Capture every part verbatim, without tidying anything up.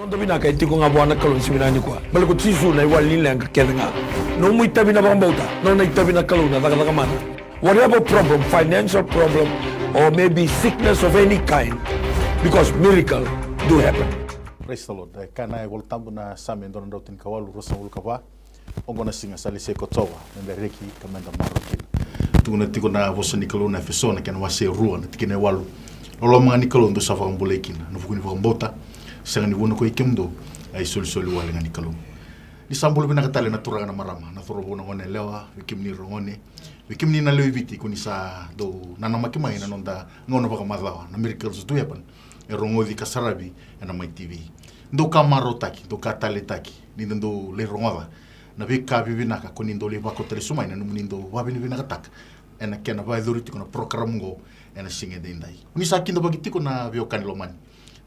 Noda vinaka e tiko ga vua na Kalou ni siga vinaka nikua. Baleta ko Jisu na iwali ni leqa kece ga. Nomu itavi na vakabauta, nona itavi na Kalou na cakacaka mana. Whatever problem, financial problem, or maybe sickness of any kind, because miracle do happen. Praise the Lord. E kaya na iVolatabu na Same e dua na drau tinikawalu, ruasagavulu ka va. Oqo na siga sa lesi koya o Jiova, meda reki ka meda marau kina. Tukuna tiko na vosa ni Kalou na Efeso na kena wase e rua na tikina e walu. Loloma ga ni Kalou dou sa vakabulai kina ena vuku ni vakabauta. Sega ni vua na koi kemudou, a isolisoli wale ga ni Kalou. Ni sa bula vinaka tale na turaga, na marama, na cauravou, na goneyalewa, vei kemuni ragone, vei kemuni na lewe i Viti ko ni sa dau nanamaki mai ena noda gauna vakamacawa na Miracles Do Happen e rogoci ka saravi ena Mai T V. Dou ka marautaki, dou ka taleitaki ni da dau lai rogoca na veika vivinaka ko ni dau lai vakau tale sobu mai na nomuni dau vakavinavinakataka ena kena vakayacori tiko na program oqo ena siga edaidai. Ko ni sa kidavaki tiko na veiwekani lomani,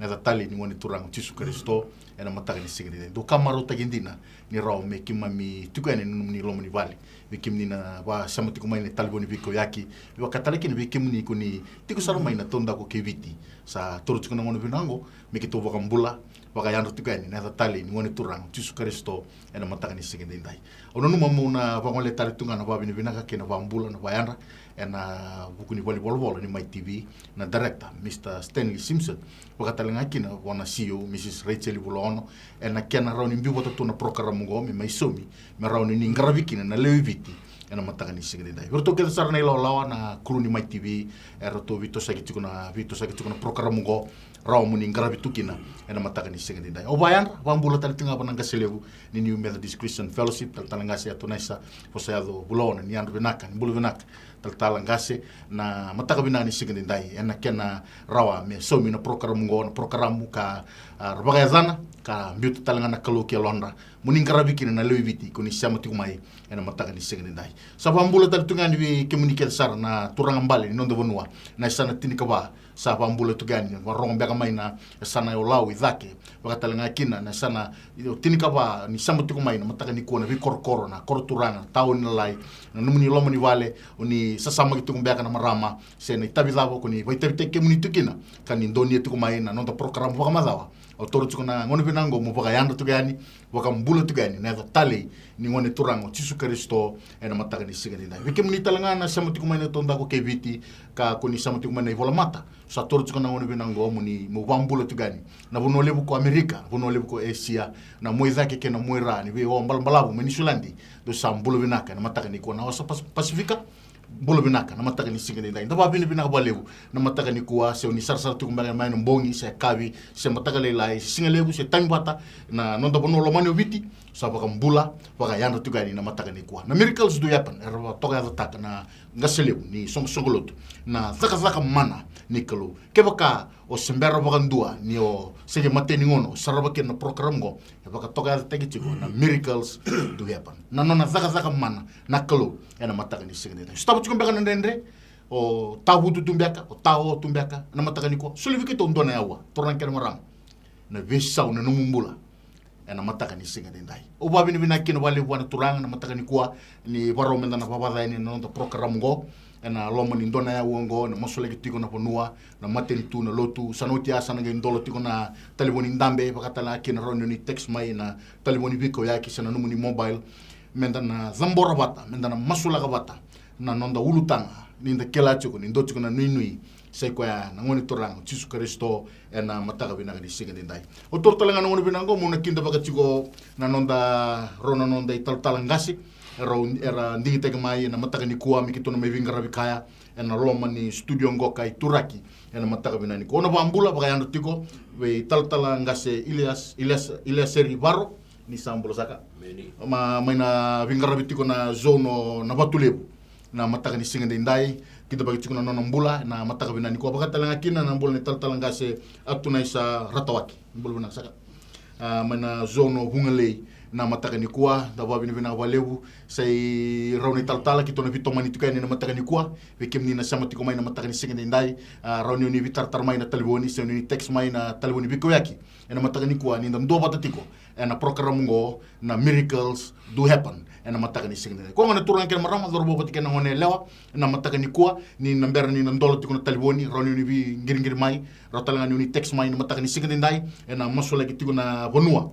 na yaca talei ni Gone Turaga o Jisu Karisito ena mataka ni siga edaidai. Dou ka marautaki dina ni rawa me keimami tiko yani ena nomuni loma ni vale. Vei kemuni na vakasema tiko mai na talevoni veikauyaki, vaka tale kina vei kemuni ko ni tiko sara mai na taudaku kei Viti. Sa toro tiko na gauna vinaka oqo me keitou vakabula, vakayadra tiko yani na yaca talei ni Gone Turaga o Jisu Karisito ena mataka ni siga edaidai. Au nanuma meu na vagolea tale tu ga na vakavinavinaka kei na vakabula, na vakayadra ena vuku ni valenivolavola ni Mai T V, na director, Mister Stanley Simpson, vaka tale ga kina vua na C E O, Missus Rachel Vulaono, ena kena rawa ni biu vata tu na program oqo me mai saumi, me rawa ni ni qaravi kina na lewe i Viti ena mataka ni siga edaidai. Vei iratou kece sara na ilawalawa, na crew ni Mai T V, eratou veitosoyaki tiko na, veitosoyaki tiko na program oqo, rawa mo ni qaravi tu kina ena mataka ni siga edaidai. Au vakayadra, vakabula tale tiko ga vua na qase levu ni New Methodist Christian Fellowship, talatala qase Atunaisa Vosayaco Vulaono, ni yadra vinaka, ni bula vinaka talatala qase, na mataka vinaka ni siga edaidai ena kena rawa me saumi na program oqo, na program ka, a, ra vakayacana ka biuta tale ga na Kalou ki yalodra mo ni qaravi kina na lewe i Viti ko ni sema tiko mai ena mataka ni siga edaidai. Sa vakabula tale tu ga yani vei kemuni kece sara na turaga bale ni noda vanua, na yasana tinikava, sa vakabula tiko yani, vakarorogo beka mai na yasana o Lau i cake, vaka tale ga kina na yasana tinikava ni sema tiko mai na mataka nikua, na veikorokoro, na koro turaga, na tauni, na lai, na nomuni loma ni vale, o ni sasamaki tiko beka na marama, se na itavi cava ko ni vakaitavitaki kemuni tu kina, ka ni donuya tiko mai na noda program vakamacawa. Au taura tiko na gauna vinaka oqo meu vakayadra tiko yani, vakabula tiko yani na yaca talei ni Gone Turaga o Jisu Karisito ena mataka ni siga edaidai. Vei kemuni tale ga na sema tiko mai na taudaku kei Viti, ka ko ni sema tiko mai na ivolamata, sa taura tiko na gauna vinaka oqo mo ni, meu vakabula tiko yani na vanua levu ko Amerika, vanua levu ko Esia, na mua i cake kei na mua i ra, ni vei o balabalavu mai Niusiladi, dou sa bula vinaka ena mataka nikua. Na wasa Pas-, Pasifika, bula vinaka na mataka ni siga edaidai. Da vakavinavinaka vakalevu na mataka nikua, se o ni sarasara tiko beka mai na bogi, se yakavi, se mataka lailai, se siga levu, se taimi vata, na noda vanua lomani o Viti, sa vakabula, vakayadra tiko yani na mataka nikua. Na Miracles Do Happen era vakatokayacataka na qase levu ni soqosoqo lotu, na cakacaka mana ni Kalou. Kevaka o se bera vakadua ni o se qai matai ni gauna o sarava kina na program oqo, e vakatokayacataki tiko na Miracles Do Happen. Na nona cakacaka mana na Kalou ena mataka ni siga edaidai. Sotava tiko beka na dredre, o tavutu tu beka, o tao tu beka ena mataka nikua. Soli vei keitou dua na aua, turaga kei na marama, na veisau na nomu bula ena mataka ni siga edaidai. Au vakavinavinaka kina vakalevu vua na Turaga na mataka nikua, ni vakarau meda na vavaca yani na noda program oqo ena loma ni dua na aua oqo, na masulaki tiko na vanua, na matanitu, na lotu. Sa na oti ya sa na qai dola tiko na talevoni dabe, vaka tale ga kina rawa ni o ni text mai na talevoni veikauyaki se na nomuni mobile, meda na cabora vata, meda na masulaka vata na noda ulutaga, ni da kila tiko ni dua tiko na nuinui, sai koya na Gone Turaga o Jisu Karisito ena mataka vinaka ni siga edaidai. Au taura tale ga na gauna vinaka oqo meu na kidavaka tiko na noda, rau na noda italatala qase, erau, era digitaki mai ena mataka nikua me keitou na mai veiqaravi kaya ena loma ni studio oqo ka iTaukei ena mataka vinaka nikua. Au na vakabula vakayadra tiko vei talatala qase Ilias, Ilias, Iliaseri Varo, ni sa bula saka. Meni. Ma, mai na veiqaravi tiko na zone o Navatulevu na mataka ni siga edaidai, kidavaki tiko na nona bula na mataka vinaka nikua. Vaka tale ga kina na bula ni talatala qase Atunaisa Ratawaki, bula vinaka saka. A, mai na zone o Vugalei Na mataka nikua, da vakavinavinaka vakalevu. Sa i rau na italatala keitou na veitomani tiko yani na mataka nikua. Vei kemuni na sema tiko mai na mataka ni siga daidai, a, rawa ni o ni veitaratara mai na talevoni se o ni text mai na talevoni veikauyaki ena mataka nikua, ni da duavata tiko ena program oqo na Miracles Do Happen ena mataka ni siga daidai. Koya gona na turaga kei na marama, cauravou vata kei na gone yalewa, na mataka nikua, ni na bera ni na dola tiko na talevoni, rawa ni o ni veiqiriqiri mai, rawa tale ga ni o ni text mai na mataka ni siga daidai, ena masulaki tiko na vanua,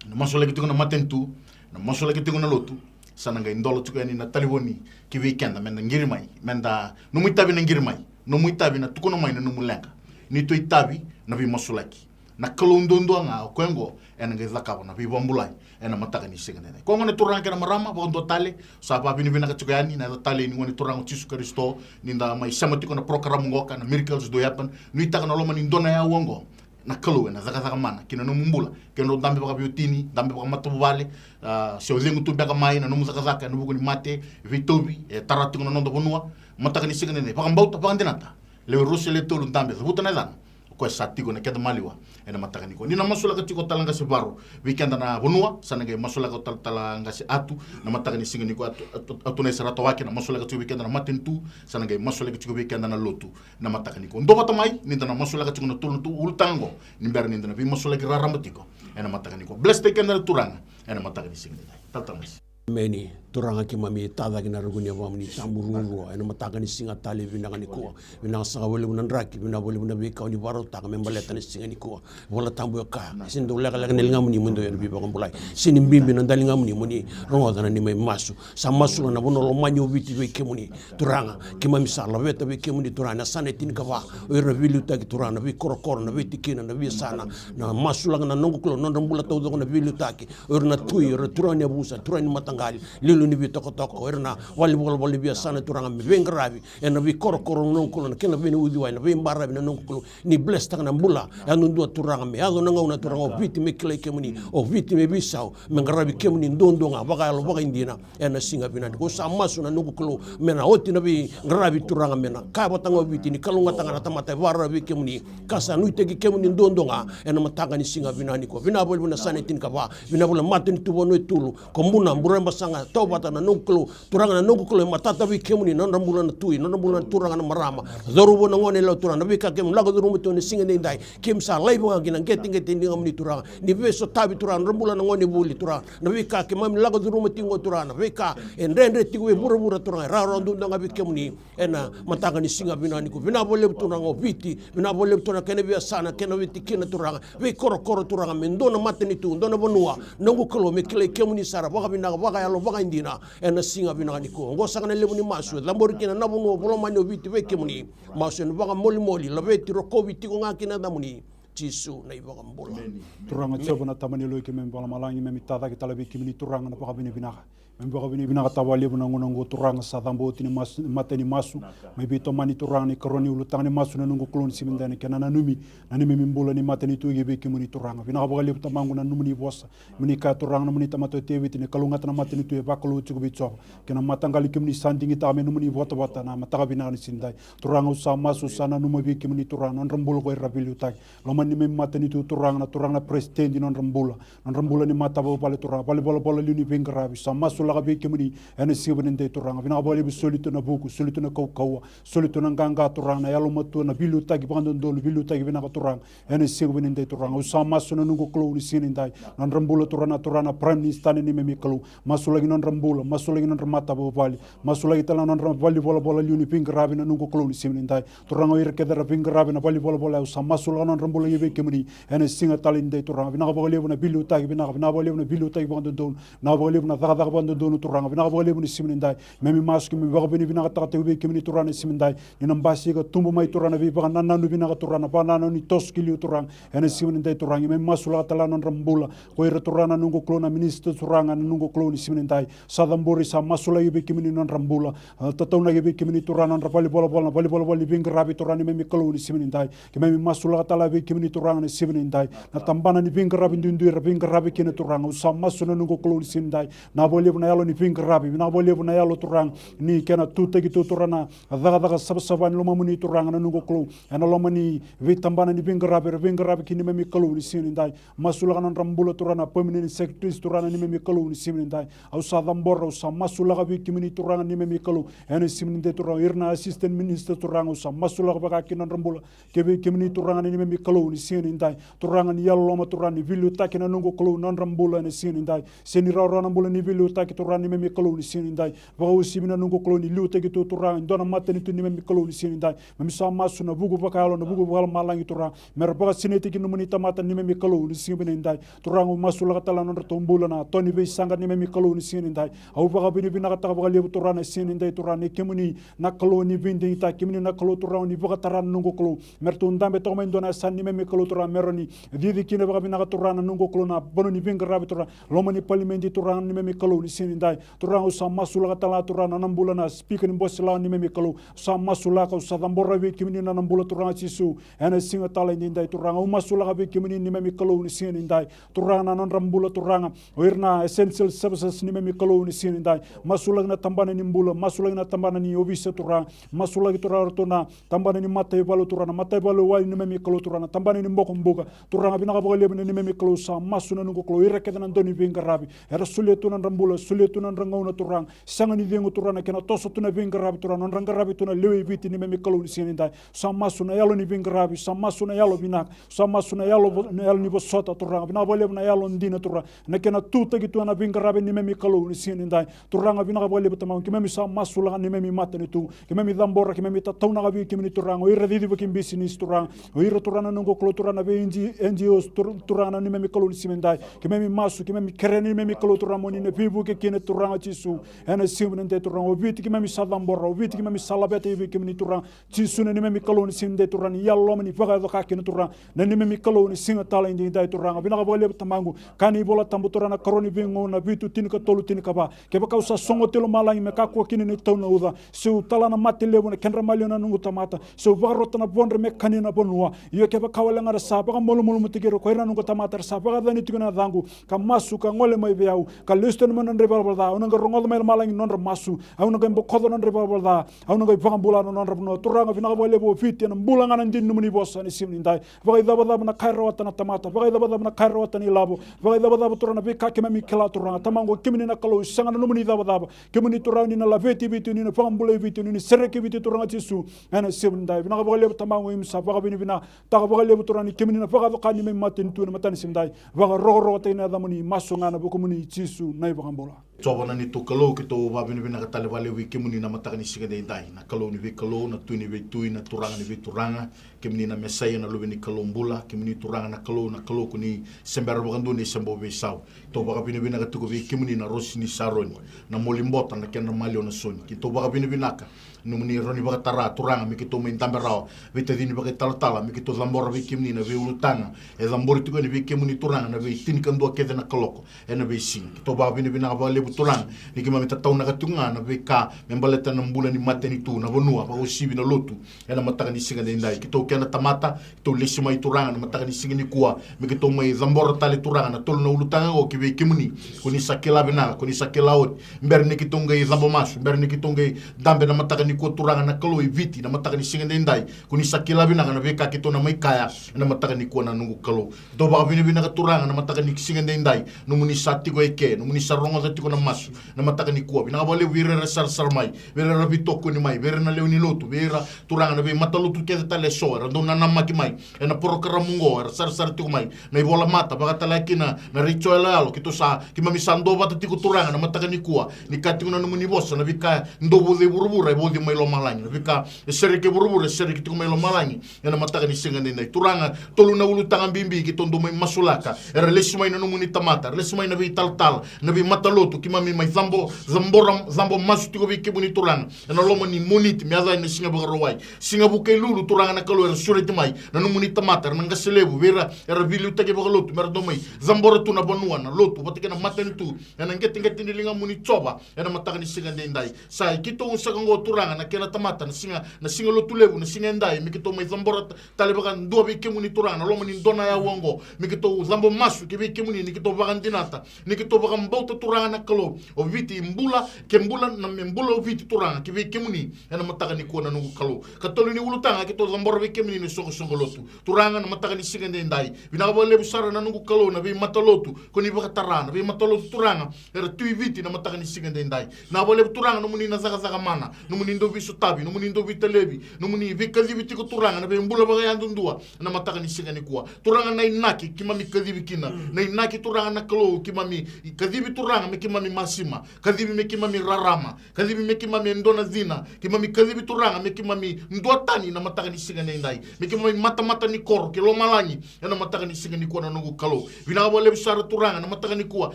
na masulaki tiko na matanitu, na masulaki tiko na lotu. Sa na qai dola tiko yani na talevoni ki vei keda, meda qiri mai, meda, nomu itavi na qiri mai, nomu itavi na tukuna mai na nomu leqa. Ni tou itavi na veimasulaki. Na Kalou duadua ga o koya oqo ena qai cakava na veivakabulai ena mataka ni siga daidai. Koya gona na turaga kei na marama, vakadua tale, sa vakavinavinaka tiko yani na yaca talei ni Gone Turaga o Jisu Karisito, ni da mai sema tiko na program oqo ka na Miracles Do Happen. Nuitaka na loma ni dua na aua oqo, na Kalou ena cakacaka mana ki na nomu bula. Kedrau dabe vakaveiwatini, dabe vakamatavuvale, a, se o cegu tu beka mai na nomu cakacaka ena vuku ni mate, veitauvi e tara tiko na noda vanua. Mataka ni siga daidai, vakabauta, vakadinata. Lewe ruasagavulu ka tolu, dabe, cavuta na yacana. O koya sa tiko ena keda maliwa ena mataka nikua. Ni na masulaka tiko o Talaqase Varo vei keda na vanua, sa na qai masulaka o Tal-, Talaqase Atu na mataka ni siga nikua, Atu, Atu, Atu Naisa Ratawake, na masulaka tiko vei keda na matanitu, sa na qai masulaki tiko vei keda na lotu na mataka nikua. Duavata mai, ni da na masulaka tiko na tolu na tu ulutaga oqo, ni bera ni da na veimasulaki raraba tiko ena mataka nikua. Bless-taki keda na Turaga ena mataka ni siga daidai. Talatala Masi. Emeni. Turaga keimami tacake na ruku ni yavamuni tabu ruarua ena mataka ni siga talei vinaka nikua. Vinaka saka vakalevu na draki, vinaka vakalevu na veika o ni vakarautaka me baleta na siga nikua. Vola Tabu e kaya, sega ni dau lekaleka na ligamuni mo dau ia na veivakabulai. Sega ni bibi na daligamuni mo ni rogoca na neimami masu. Sa masulaka na vanua lomani o Viti vei kemuni, Turaga. Keimami sa laveta vei kemuni, Turaga, na yasana e tinikava, o ira na veiliutaki, Turaga, na veikorokoro, na veitikina, na veiyasana. Na masulaka na noqu Kalou, na nodra bula taucoko na veiliutaki, o ira na tui, o ira na turaga ni yavusa, turaga ni mataqali, liuliu ni veitokatoka, o ira na valenivolavola ni veiyasana, Turaga, me veiqaravi ena veikorokoro, na noqu Kalou, na kena vei na uciwai, na veibaravi, na noqu Kalou. Ni bless-taka na bula yadudua, Turaga, me yaco na gauna, Turaga, o Viti me kilai kemuni, o Viti me veisau, me qaravi kemuni duadua ga vakayalo, vakaidina, ena siga vinaka nikua. Au sa masu, na noqu Kalou, me na oti na veiqaravi, Turaga, me na kaya vata ga o Viti ni kalougata ga na tamata e vakararavi vei kemuni, ka sa nuitaki kemuni duadua ga ena mataka ni siga vinaka nikua. Vinaka vakalevu na yasana e tinikava, vinaka vakalevu na matanitu vanua e tolu, Kubuna, Burebasaga, Tovata, na noqu Kalou, Turaga, na noqu Kalou, e matata vei kemuni na nodra bula na tui, na nodra bula na turaga, na marama, cauravou, na gone yalewa, Turaga, na veika keimami lako curuma tiko ena siga daidai. Keimami sa laiva ga ki na qeteqete ni ligamuni, Turaga, ni veisotavi, Turaga, na nodra bula na gone vuli, Turaga, na veika keimami lako curuma tiko, Turaga, na veika e dredre tiko vei vuravura, Turaga, e rawarawa duadua ga vei kemuni ena mataka ni siga vinaka nikua. Vinaka vakalevu, Turaga, o Viti, vinaka vakalevu, Turaga, kei na veiyasana, kei na veitikina, Turaga, veikorokoro, Turaga, me dua na matanitu, dua na vanua, noqu Kalou, me kilai kemuni sara vakavinaka, vakayalo, vakaidina, ena siga vinaka nikua. Oqo saka na levu ni masu e cabori kina na vanua, vanua lomani o Viti vei kemuni. Masu ena vakamolimoli, laveti, rokovi tiko ga ki na yacamuni, Jisu na iVakabula. Emeni. Turaga Jiova, na Tama ni yaloi keimami vakalomalagi, keimami tacake tale vei kemuni, Turaga, na vakavinavinaka. Keimami vakavinavinakataka vakalevu na gauna oqo, Turaga, sa cabo oti ni masu, matai ni masu mai veitomani, Turaga, na ikarua ni ulutaga ni masu, na noqu Kalou, ni siga daidai, kei na nanumi na neimami bula ni matanitu ki vei kemuni, Turaga. Vinaka vakalevu, Tamaqu, na nomuni vosa. Moni kaya, Turaga, na nomuni tamata o Tevita, ni kalougata na matanitu e vakalou tiko vei Jiova, kei na mataqali kemuni sa digitaka me nomuni votavota, na mataka vinaka ni siga daidai. Turaga, au sa masu, au sa nanuma vei kemuni, Turaga, na nodra bula ko ira veiliutaki. Loma ni neimami matanitu, Turaga, na turaga na peresitedi, na nodra bula, na nodra bula ni matavuvale, Turaga, valenivolavola, liu ni veiqaravi, sa masulaka vei kemuni ena siga vinaka daidai, Turaga. Vinaka vakalevu, soli tu na vuku, soli tu na kaukauwa, soli tu na qaqa, Turaga, na yalomatua, na veiliutaki vakadodonu, veiliutaki vinaka, Turaga, ena siga vinaka daidai, Turaga. Au sa masu, na noqu Kalou, ni siga daidai, na nodra bula, Turaga, na turaga na Prime Minister, na neimami Kalou, masulaki na nodra bula, masulaki na nodra matavuvale, masulaki tale na nodra valenivolavola, liu ni veiqaravi, na noqu Kalou, ni siga daidai. Turaga, o ira kece era veiqaravi ena valenivolavola, au sa masulaka na nodra bula ki vei kemuni ena siga tale ni daidai, Turaga. Vinaka vakalevu na veiliutaki vinaka, vinaka vakalevu na veiliutaki vakadodonu, vinaka vakalevu na cakacaka vakadodonu, Turaga. Vinaka vakalevu ni siga ni daidai. Keimami masu, keimami vakavinavinakataka tiko vei kemuni, Turaga, na siga ni daidai, ni na basika, tubu mai, Turaga, na veivakanananu vinaka, Turaga, na vakanananu ni toso ki liu, Turaga, ena siga ni daidai, Turaga. Keimami masulaka tale na nodra bula ko ira, Turaga, na noqu Kalou, na minisita, Turaga, na noqu Kalou, ni siga ni daidai. Sa cabori, sa masulaki vei kemuni na nodra bula. A, tataunaki vei kemuni, Turaga, na nodra valenivolavola, na valenivolavola ni veiqaravi, Turaga, neimami Kalou, ni siga ni daidai. Keimami masulaka tale vei kemuni, Turaga, na siga ni daidai. Na tabana ni veiqaravi duidui era veiqaravi kina, Turaga, au sa masu, na noqu Kalou, ni siga ni daidai. Vinaka vakalevu na yalo ni veiqaravi. Vinaka vakalevu na yalo, Turaga, ni kena tutaki tu, Turaga, na cakacaka savasava ni lomamuni, Turaga na noqu Kalou, ena loma ni veitabana ni veiqaravi era veiqaravi kina, neimami Kalou, ni siga nidai. Masulaka na nodra bula, Turaga, na permanent secretaries, Turaga, neimami Kalou, ni siga nidai. Au sa cabora, au sa masulaka vei kemuni, Turaga, neimami Kalou, ena siga nidai, Turaga, ira na assistant minister, Turaga, au sa masulaka vaka kina na nodra bula. Kei vei kemuni, Turaga, neimami Kalou, ni siga nidai. Turaga, ni yalololoma, Turaga, ni veiliutaki na noqu Kalou na nodra bula ena siga nidai. Se ni rawarawa na bula, ni veiliutaki, Turaga, neimami Kalou, ni siga nidai. Vakauasivi na noqu Kalou, ni liutaki tu, Turaga, e dua na matanitu, neimami Kalou, ni siga nidai. Keimami sa masu ena vuku vakayalo, ena vuku vakalomalagi, Turaga, me ra vakasinaiti kina nomuni tamata, neimami Kalou, ni siga vinaka nidai. Turaga, au masulaka tale na nodratou bula na to ni veisaqa, neimami Kalou, ni siga nidai. Au vakavinavinakataka vakalevu, Turaga, na siga nidai, Turaga, ni kemuni na Kalou ni veidigitaki, kemuni na Kalou, Turaga, ni vakatara na noqu Kalou, me ratou dabe toka mai e dua na yasana, neimami Kalou, Turaga, me rawa ni cici kina vakavinaka, Turaga, na noqu Kalou, na vanua ni veiqaravi, Turaga, loma ni palimedi, Turaga, neimami Kalou, ni siga nidai. Turaga, au sa masulaka tale, Turaga, na bula na speaker ni bose lawa, neimami Kalou. Au sa masulaka, au sa cabora vei kemuni na bula, Turaga Jisu, ena siga tale edaidai, Turaga. Au masulaka vei kemuni, neimami Kalou, ni siga nidai. Turaga, na nodra bula, Turaga, o ira na essential services, neimami Kalou, ni siga nidai. Masulaki na tabana ni bula, masulaki na tabana ni ovisa, Turaga. Masulaki, Turaga, ratou na tabana ni mataivalu, Turaga, na mataivalu wai, neimami Kalou, Turaga, na tabana ni bokobuka. Turaga, vinaka vakalevu na neimami Kalou, sa masu na noqu Kalou, ira kece na dau ni veiqaravi, era solia tu na nodra bula, solia tu na nodra gauna, Turaga. Sega ni cegu, Turaga, na kena toso tu na veiqaravi, Turaga, na nodra qaravi tu na lewe i Viti, neimami Kalou, ni siga nidai. Sa masu na yalo ni veiqaravi, sa masu na yalo vinaka, sa masu na yalo vo-, na yalo ni vosota, Turaga. Vinaka vakalevu na yalo dina, Turaga, na kena tutaki tu ena veiqaravi, neimami Kalou, ni siga nidai. Turaga, vinaka vakalevu, Tamaqu, keimami sa masulaka neimami matanitu, keimami cabora, keimami tataunaka vei kemuni, Turaga, o ira ciciva kei bisinisi, Turaga, o ira, Turaga, na noqu Kalou, Turaga, na vei N G, N G Os, Tur-, Turaga, na neimami Kalou, ni siga nidai. Keimami masu, keimami kerea, neimami Kalou, Turaga, mo ni na veivuke kina, Turaga Jisu, ena siga nidai, Turaga. O Viti keimami sa cabora, o Viti keimami sa laveta vei kemuni, Turaga Jisu, na neimami Kalou, ni siga nidai, Turaga, ni yalololoma, ni vakayaco ka kina, Turaga, na neimami Kalou, ni siga tale edaidai, Turaga. Vinaka vakalevu, Tamaqu. Kaya na iVola Tabu, Turaga, na ikarua ni Veigauna vitu, tinikatolu, tinikava: Kevaka au sa sogota i lomalagi me kakua kina ni tau na uca, se u tala na mate levu ena kedra maliwa na noqu tamata, se u vakarota na vodre me kania na vanua, ia kevaka wale ga era sa vakamalumalumutaki ira ko ira na noqu tamata era sa vakayacani tiko ena yacaqu, ka masu, ka gole mai vei au, ka lesu tani mai na nodra ivalavala ca, au na qai rogoca mai lomalagi na nodra masu, au na qai bokoca na nodra ivalavala ca, au na qai vakabula na nodra vanua. Turaga, vinaka vakalevu, o Viti ena bula ga na dina ni nomuni vosa ena siga nidai. Vakaicavacava na ka e rawata na tamata, vakaicavacava na ka e rawata na ilavo, vakaicavacava, Turaga, na veika keimami kila, Turaga. Tamaqu, kemuni na Kalou, sega na nomuni icavacava. Kemuni, Turaga, ni na laveti Viti, ni na vakabulai Viti, ni na sereki Viti, Turaga Jisu, ena siga nidai. Vinaka vakalevu, Tamaqu, keimami sa vakavinavinakataka vakalevu, Turaga, ni kemuni na vakacoka neimami matanitu ena mataka ni siga nidai. Vakarokorokotaki na yacamuni, masu ga ena vukumuni, Jisu na iVakabula. Jiova na neitou Kalou, keitou vakavinavinaka tale vakalevu vei kemuni na mataka ni siga edaidai. Na Kalou ni veikalou, na Tui ni veitui, na Turaga ni veituraga, kemuni na Mesaia, na Luve ni Kalou bula, kemuni, Turaga, na Kalou, na Kalou ko ni se bera vakadua ni se bau veisau. Keitou vakavinavinaka tiko vei kemuni na Rosi ni Saroni, na Molibota, na kedra maliwa na Soni. Keitou vakavinavinaka nomuni rawa ni vakatara, Turaga, me keitou mai dabe rawa, veitacini vakaitalatala, me keitou cabora vei kemuni na veiulutaga e cabori tiko yani vei kemuni, Turaga, na veitinikadua kece na kaloko ena veisiga. Keitou vakavinavinaka vakalevu, Turaga, ni keimami tataunaka tiko ga na veika me baleta na bula ni matanitu, na vanua, vakauasivi na lotu, ena mataka ni siga edaidai. Keitou keda tamata, keitou lesi mai, Turaga, na mataka ni siga nikua, me keitou mai cabora tale, Turaga, na tolu na ulutaga oqo ki vei kemuni, ko ni sa kila vinaka, ko ni sa kila oti. Bera ni keitou qai cabo masu, bera ni keitou qai dabe na mataka nikua, Turaga, na Kalou, i Viti, na mataka ni siga edaidai, ko ni sa kila vinaka na veika keitou na mai kaya ena mataka nikua, na noqu Kalou. Keitou vakavinavinaka, Turaga, na mataka ni siga edaidai, nomuni sa tiko eke, nomuni sa rogoca tiko na masu na mataka nikua. Vinaka vakalevu vei ira era sarasara mai, vei ira era veitokoni mai, vei ira na lewe ni lotu, vei ira, Turaga, na veimatalotu kece tale eso era dau nanamaki mai ena porokaramu oqo, era sarasara tiko mai, na iVola Mata, vaka tale ga kina na retio yaloyalo. Keitou sa, keimami sa duavata tiko, Turaga, na mataka nikua, ni kaya tiko na nomuni vosa, na veika e dau vauci e vuravura e vauci mai lomalagi, na veika e sereki e vuravura e sereki tiko mai lomalagi. Ena mataka ni siga edaidai, Turaga, tolu na ulutaga bibi keitou dau mai masulaka. Era lesu mai na nomuni tamata, era lesu mai na veitalatala, na veimatalotu, keimami mai cabo, cabora, cabo masu tiko vei kemuni, Turaga, ena loma ni Moniti me yaco yani na Siga Vakarauwai, Siga Vukelulu, Turaga na Kalou. Era sureti mai na nomuni tamata, era na qase levu, vei ira era veiliutaki vakalotu, me ra dau mai cabora tu na vanua, na lotu, vata kei na matanitu, ena qeteqete ni ligamuni Jiova, ena mataka ni siga edaidai. Sa i keitou saka oqo Turaga, na kena tamata, na siga, na siga Lotulevu, na siga edai, me keitou mai cabora ta-, tale vakadua vei kemuni Turaga, na loma ni dua na aua oqo, me keitou cabo masu ki vei kemuni, ni keitou vakadinata, ni keitou vakabauta Turaga na Kalou, o Viti i bula, ke bula na me bula o Viti Turaga, ki vei kemuni, ena mataka nikua na noqu Kalou. Katolu ni ulutaga keitou cabora vei kemuni na isoqosoqo lotu. Turaga na mataka ni siga edaidai. Vinaka vakalevu sara na noqu Kalou na veimatalotu, ko ni vakatara, na veimatalotu Turaga, era tu i Viti na mataka ni siga edaidai. Vinaka vakalevu Turaga nomuni na cakacaka mana, nomuni dau veisotavi, nomuni dau veitalevi, nomuni veikacivi tiko Turaga, na veibula vakayadudua, na mataka ni siga nikua. Turaga na inaki, keimami kacivi kina. Na inaki Turaga na Kalou, keimami kacivi Turaga, me keimami masima, kacivi me keimami rarama, kacivi me keimami e dua na cina, keimami kacivi Turaga, me keimami duatani na mataka ni siga edaidai. Me keimami matamata ni koro, ke lomalagi, ena mataka ni siga nikua na noqu Kalou. Vinaka vakalevu sara Turaga, na mataka nikua,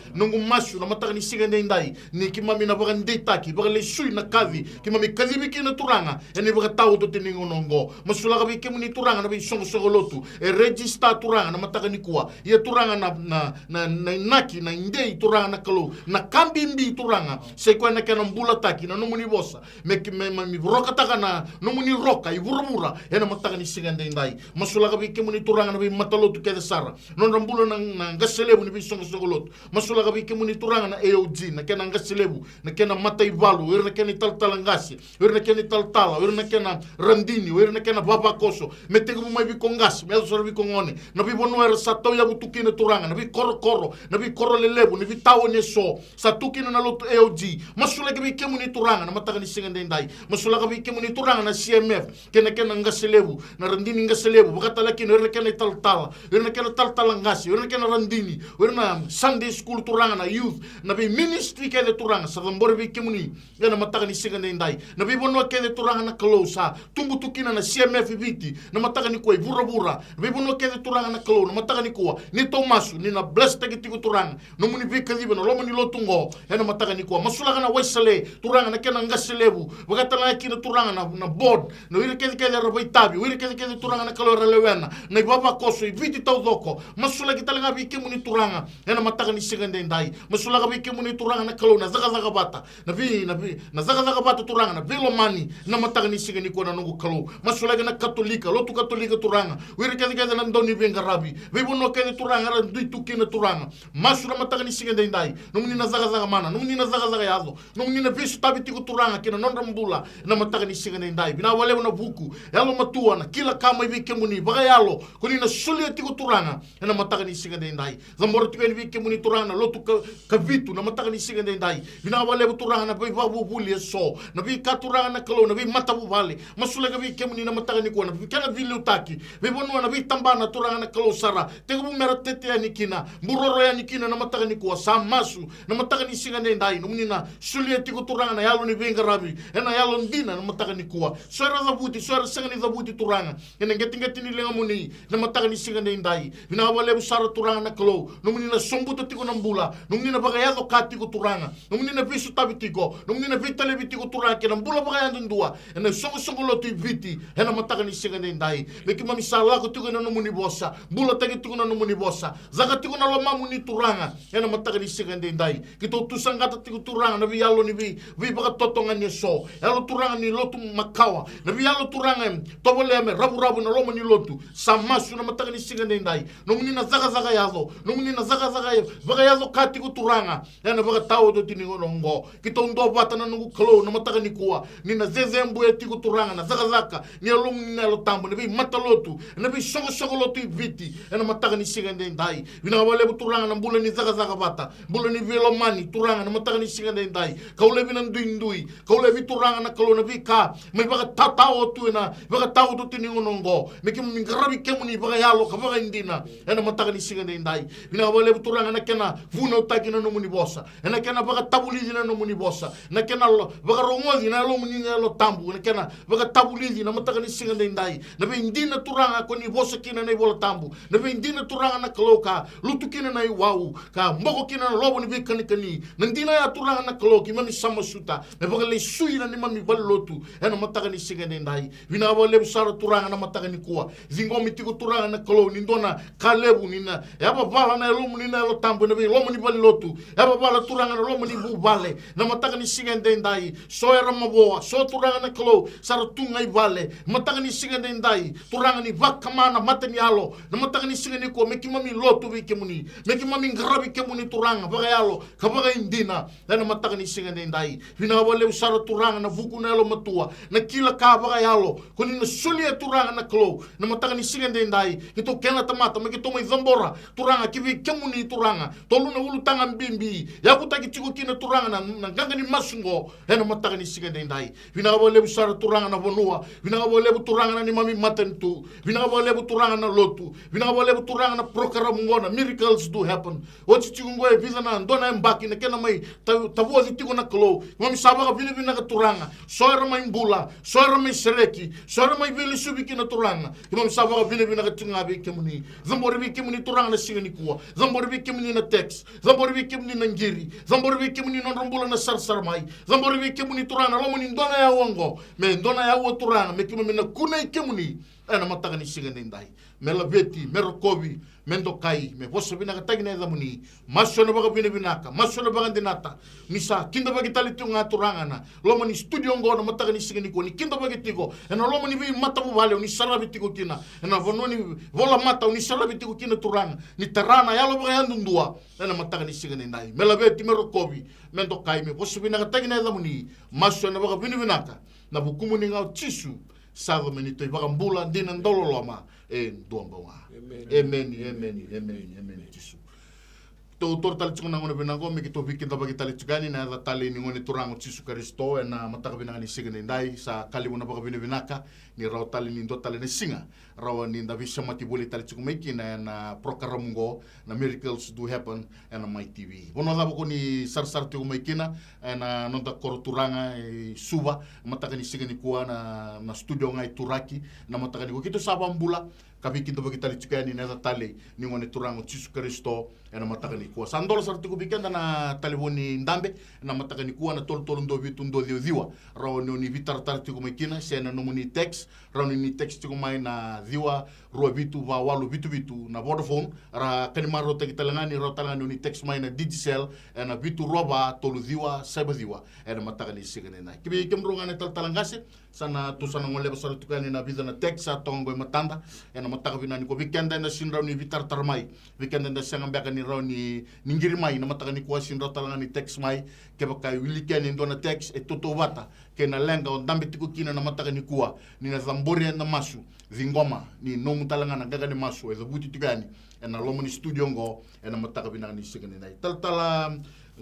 noqu masu, na mataka ni siga edaidai, ni keimami na vakadeitaki, vakalesui na kaci, keimami kacivi kina Turaga, ena ivakataotioti ni gauna oqo. Masulaka vei kemuni Turaga, na veisoqosoqo lotu, e register Turaga, na mataka nikua. Ia Turaga na, na, na, na inaki, na idei Turaga na Kalou, na ka bibi Turaga, sa i koya na kena bulataki, na nomuni vosa. Me ki-, me, me, me rokataka na nomuni roka i vuravura, ena mataka ni siga edaidai. Masulaka vei kemuni Turaga na veimatalotu kece sara. Nodra bula na, na qase levu ni veisoqosoqo lotu. Masulaka vei kemuni Turaga na A O G, na kena qase levu, na kena mataivalu, o ira na kena italatala qase, o ira na kena italatala, o ira na kena radini, o ira na kena vavakoso. Me tekivu mai vei iko qase, me yaco sara vei iko gone. Na veivanua era sa tauyavu tu kina Turaga, na veikorokoro, na veikoro lelevu, na veitaoni eso. Sa tu kina na lotu A O G. Masulaki vei kemuni Turaga na mataka ni siga edaidai. Masulaka vei kemuni Turaga na C M F, kei na kena qase levu, na radini qase levu, vakatale kina o ira na kena italatala, o ira na kena talatala qase, o ira na kena radini, o ira na Sunday school Turaga, na youth, na veiministry kece Turaga, sa cabori vei kemuni. Ena mataka ni siga edaidai. Na veivanua kece Turaga na Kalou sa tubu tu kina na C M F i Viti, na mataka nikua i vuravura. Na veivanua kece Turaga na Kalou, na mataka nikua. Ni tou masu, ni na blesstaki tiko Turaga. Nomuni veikacivi ena loma ni lotu oqo, ena mataka nikua. Masulaka na Waisale, Turaga na kena qase levu. Vakatale ga kina Turaga na, na board. Na o ira kecekece era vakaitavi. O ira kecekece Turaga na Kalou era lewena. Na ivavakoso i Viti taucoko. Masulaki tale ga vei kemuni Turaga. Ena mataka ni siga edaidai. Masulaka vei kemuni Turaga na Kalou na cakacaka vata. Na vei, na vei, na cakacaka vata Turaga, na veilomani, na mataka ni siga nikua na noqu Kalou. Masulaki na Katolika, lotu Katolika Turaga. O ira kecekece na dau ni veiqaravi. Veivanua kece Turaga, era dui tu kina Turaga. Masu na mataka ni siga edaidai. Nomuni na cakacaka mana, nomuni na cakacaka yaco. Nomuni na veisotavi tiko Turaga, kei na nodra bula, na mataka ni siga edaidai. Vinaka vakalevu na vuku, yalomatua, na kila ka mai vei kemuni, vakayalo. Ko ni na solia tiko Turaga, ena mataka ni siga edaidai. Cabora tiko yani vei kemuni Turaga na lotu ka, Kavitu, na mataka ni siga edaidai. Vinaka vakalevu Turaga na veivakavuvuli eso. Na veika Turaga na Kalou, na veimatavuvale. Masulaki vei kemuni na mataka nikua, na kena veiliutaki. Veivanua na veitabana Turaga na Kalou sara. Tekivu mera tete yani kina. Buroro yani kina na mataka nikua. Sa masu, na mataka ni siga edaidai. Nomuni na solia tiko Turaga na yalo ni veiqaravi. Ena yalo dina na mataka nikua. So era cavuti, so era sega ni cavuti Turaga. Ena qeteqete ni ligamuni, na mataka ni siga edaidai. Vinaka vakalevu sara Turaga na Kalou. Nomuni na sobuta tiko na bula. Nomuni na vakayaco ka tiko Turaga. Nomuni na veisotavi tiko. Nomuni na veitalevi tiko Turaga. Kei na bula vakayadudua. Ena isoqosoqo lotu i Viti. Ena mataka ni siga edaidai. Me keimami sa lako tiko ena nomuni vosa. Bulataki tiko na nomuni vosa. Caka tiko na lomamuni Turaga. Ena mataka ni siga edaidai. Keitou tu saqata tiko Turaga na veiyalo ni vei, veivakatotogani eso. Yalo Turaga ni lotu makawa. Na veiyalo Turaga e tovolea me ravuravu na loma ni lotu. Sa masu na mataka ni siga edaidai. Nomuni na cakacaka yaco. Nomuni na cakacaka e vakayaco ka tiko Turaga. Ena ivakataotioti ni gauna oqo. Keitou duavata na noqu Kalou na mataka nikua. Ni na cecebuya tiko Turaga na cakacaka. Ni yalomuni na Yalo Tabu. Na veimatalotu. Na veisoqosoqo lotu i Viti. Ena mataka ni siga edaidai. Vinaka vakalevu Turaga na bula ni cakacaka vata. Bula ni veilomani, Turaga, na mataka ni siga edaidai. Kau laivi na duidui, kau laivi Turaga na Kalou na veika mai vakatatao tu ena ivakataotioti ni gauna oqo. Me keimami qaravi kemuni vakayalo ka vakaidina ena mataka ni siga edaidai. Vinaka vakalevu Turaga na kena vunautaki na nomuni vosa. Ena kena vakatavulici na nomuni vosa. Na kena lo-, vakarogoci na yalomuni na Yalo Tabu. Na kena vakatavulici na mataka ni siga edaidai. Na veidina Turaga ko ni vosa kina na iVola Tabu. Na veidina Turaga na Kalou ka lutu kina na iwau. Ka boko kina na lovo ni veikanikani. Na dina ya Turaga na Kalou keimami sa masuta. Me vakalesui na neimami valenilotu. Ena mataka ni siga edaidai. Vinaka vakalevu sara Turaga na mataka nikua. Ciqomi tiko Turaga na Kalou ni dua na ka levu ni na yavavala na yalomuni na Yalo Tabu ena veiloma ni valenilotu. Yavavala Turaga na loma ni vuvale. Na mataka ni siga edaidai. So era mavoa. So Turaga na Kalou. Sa ra tu ga i vale. Mataka ni siga edaidai. Turaga ni vakama na mata ni yalo. Na mataka ni siga nikua me keimami lotu vei kemuni. Me keimami qaravi kemuni Turaga. Vakayalo. Ka vakaidina. Ena mataka ni siga edaidai. Vinaka vakalevu sara Turaga na vuku na yalomatua. Na kila ka vakayalo. Ko ni na solia Turaga na Kalou. Na mataka ni siga edaidai. Keitou kena tamata. Me keitou mai cabora. Turaga ki vei kemuni Turaga. Tolu na ulutaga bibi. Yavutaki tiko kina Turaga na, na qaqa ni masu qo. Ena mataka ni siga edaidai. Vinaka vakalevu sara Turaga na vanua. Vinaka vakalevu Turaga na neimami matanitu. Vinaka vakalevu Turaga na lotu. Vinaka vakalevu Turaga na program qo na Miracles Do Happen. Oti tiko qo e vica na dua na yabaki na kena mai ta-, tavoci tiko na Kalou. Keimami sa vakavinavinaka Turaga. So era mai bula. So era mai sereki. So era mai veilesuvi kina Turaga. Keimami sa vakavinavinaka tiko ga vei kemuni. Cabori vei kemuni Turaga na siga nikua. Cabori vei kemuni na text. Cabori vei kemuni na qiri. Cabori vei kemuni na nodra bula na sarasara mai. Cabori vei kemuni Turaga na loma ni dua na yaua oqo. Me dua na yaua Turaga. Me keimami na kunei kemuni. Ena mataka ni siga edaidai. Me laveti, me rokovi, me dokai, me vosa vinakataki na yacamuni. Masu ena vakavinavinaka, masu ena vakadinata. Ni sa kidavaki tale tiko ga Turaga na loma ni studio oqo na mataka ni siga nikua. Ni kidavaki tiko. Ena loma ni veimatavuvale, o ni saravi tiko kina. Ena vanua ni volamata, o ni saravi tiko kina Turaga. Ni tara na yalo vakayadudua. Ena mataka ni siga edaidai. Me laveti, me rokovi, me dokai, me vosa vinakataki na yacamuni. Masu ena vakavinavinaka. Na vukumuni ga o Jisu. Sa yaco me neitou iVakabula, dina, dauloloma. E dua bau ga. Emeni, emeni, emeni, emeni, Jisu. Tou toro tale tiko na gauna vinaka qo, me keitou veikidavaki tale tiko yani, na yaca tale ni Gone Turaga o Jisu Karisito, ena mataka vinaka ni siga edaidai, sa ka levu na vakavinavinaka, ni rawa tale ni dua tale na siga, rawa ni da veisemati voli tale tiko mai kina, ena program qo, na Miracles Do Happen, ena Mai T V. Vanua cava ko ni sarasara tiko mai kina, ena noda koro turaga, e Suva, mataka ni siga nikua, na, na studio ga e Turaki, na mataka nikua, keitou sa vakabula, ka veikidavaki tale tiko yani na yaca tale ni Gone Turaga o Jisu Karisito, ena mataka nikua. Sa dola sara tiko vei keda na talevoni dabe, na mataka nikua na tolu tolu dua vitu dua ciwa ciwa. Rawa ni o ni veitaratara tiko mai kina, se na nomuni text, rawa ni ni text tiko mai na ciwa rua vitu va walu vitu vitu na Vodafone, ra ka ni marautaki tale ga ni rawa tale ga ni o ni text mai na Digicel, ena vitu rua va tolu ciwa saiva ciwa, ena mataka ni siga edaidai. Ki vei kemudrau ga na talatala qase, Sa na, tou sa na goleva sara tiko yani na vica na text sa toka qo e matada. Ena mataka vinaka nikua, vei keda eda sega ni rawa ni veitaratara mai, vei keda eda sega beka ni rawa ni, ni qiri mai, na mataka nikua sega ni rawa tale ga ni text mai. Kevaka e wiliki yani e dua na text e tautauvata kei na leqa o dabe tiko kina na mataka nikua, ni na cabori ena masu, ciqoma ni nomu tale ga na qaqa ni masu e cavuti tiko yani ena loma ni studio oqo, ena mataka vinaka ni siga edaidai. Talatala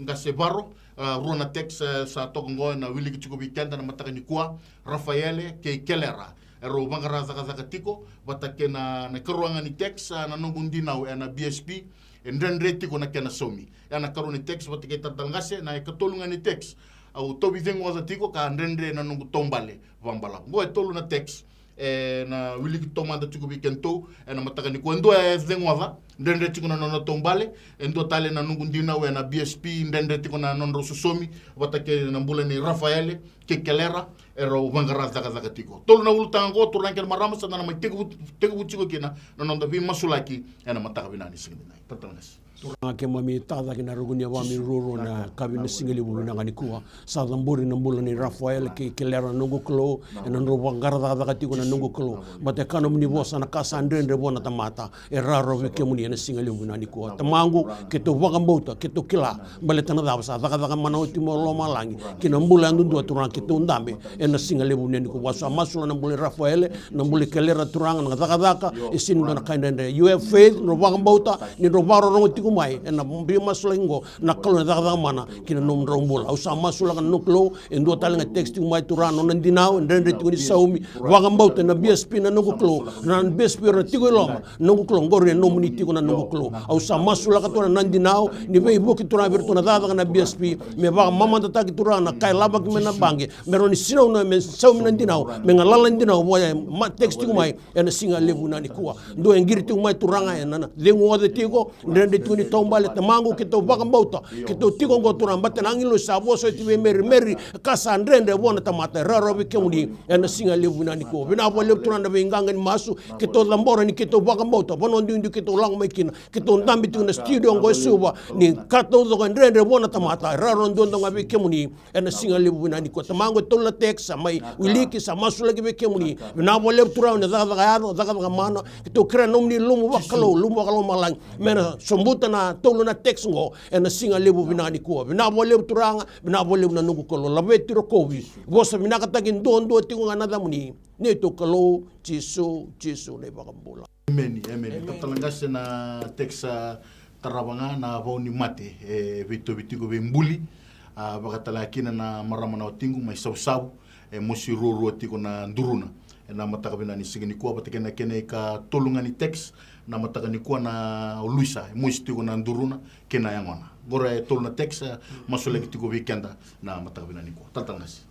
qase Varo, a, rua na text, e, sa toka oqo ena wiliki tiko vei keda na mataka nikua, Rafaele kei Kelera. Erau vaqara cakacaka tiko, vata kei na, na ikarua ga ni text, a, na noqu dinau ena B S P, e dredre tiko na kena saumi. Ena ikarua ni text, vata kei talatala qase, na ikatolu ga ni text, au tauvi ceguoca tiko ka dredre na noqu taubale, vabalavu. Oqo e tolu na text, ena wiliki taumada tiko vei kedatou, ena mataka nikua. E dua e ceguoca, dredre tiko na nona taubale, e dua tale na noqu dinau ena B S P, dredre tiko na nodrau sosomi, vata kei na bula nei Rafaele kei Kelera, erau vaqara cakacaka tiko. Tolu na ulutaga oqo, turaga kei na marama, sa da na mai tekivu, tekivu tiko kina na noda veimasulaki, ena mataka vinaka ni siga edaidai. Talatala qase. Turaga keimami tacake na ruku ni yavami ruarua na kavi na siga levu vinaka nikua. Sa cabori na bula nei Rafael kei Kelera na noqu Kalou, ena nodrau vaqara cakacaka tiko na noqu Kalou. Baleta e kaya nomuni vosa na ka sa dredre vua na tamata, e rawarawa vei kemuni ena siga levu vinaka nikua. Tamaqu, keitou vakabauta, keitou kila, baleta na cava sa cakacaka mana oti mai lomalagi, ki na bula yadudua Turaga keitou dabe, ena siga levu vinaka nikua. Au sa masulaka na bula i Rafael, na bula i Kelera Turaga, na cakacaka, e sega ni dua na ka e dredre. You have faith, drau vakabauta, ni drau vakarorogo tiko mai ena veimasulaki oqo, na Kalou ena cakacaka mana ki na nomudrau bula. Au sa masulaka na noqu Kalou, e dua tale ga e text tiko mai Turaga, nona dinau, e dredre tiko ni saumi, vakabauta ena B S P na noqu Kalou, na B S P era tiko i loma, noqu Kalou, oqori e nomuni tiko na noqu Kalou. Au sa masulaka Turaga na dinau, ni veivuke Turaga vei iratou na cakacaka na B S P, me vakamamadataki Turaga na ka e lavaki mai na baqe, me rawa ni sinau na, me saumi na dinau, me galala na dinau, vua e ma text tiko mai, ena siga levu vinaka nikua. Dua e qiri tiko mai Turaga, ena, na cegu oca tiko, dredre tiko Ni taubale Tamaqu, keitou vakabauta keitou tiko oqo Turaga, baleta na agilosi sa vosa oti vei Meri, Meri, ka sa dredre vua na tamata. E rawarawa vei kemuni ena siga levu vinaka nikua. Vinaka vakalevu Turaga na veiqaqa ni masu keitou cabora ni keitou vakabauta, vanua duidui keitou lako mai kina, keitou dabe tiko na studio oqo e Suva, ni ka taucoko e dredre vua na tamata. E rawarawa duadua ga vei kemuni ena siga levu vinaka nikua. Tamaqu, e tolu na text sa mai wiliki, sa masulaki vei kemuni. Vinaka vakalevu Turaga na cakacaka yaco, cakacaka mana. Keitou kerea na nomuni lomavu vakalou, lomavu vakalomalagi me na sobuta na tolu na text oqo ena siga levu vinaka nikua. Vinaka vakalevu Turaga, vinaka vakalevu na noqu Kalou. Laveti, rokovi, vosa vinakataki duadua tiko ga na yacamuni. Neitou Kalou Jisu, Jisu na iVakabula. Emeni, emeni. Emeni. Talatala qase, na text sa tarava ga na vau ni mate e veitauvi tiko vei Buli. A, vakatalega kina na marama na watiqu mai Savusavu, e mosi ruarua tiko na duruna ena mataka vinaka ni siga nikua, vata kei na kena ikatolu ga ni text na mataka nikua na Luisa, e mosi tiko na duruna kei na yagona. Qori e tolu na text, e, masulaki tiko vei keda na mataka vinaka nikua. Talatala qase.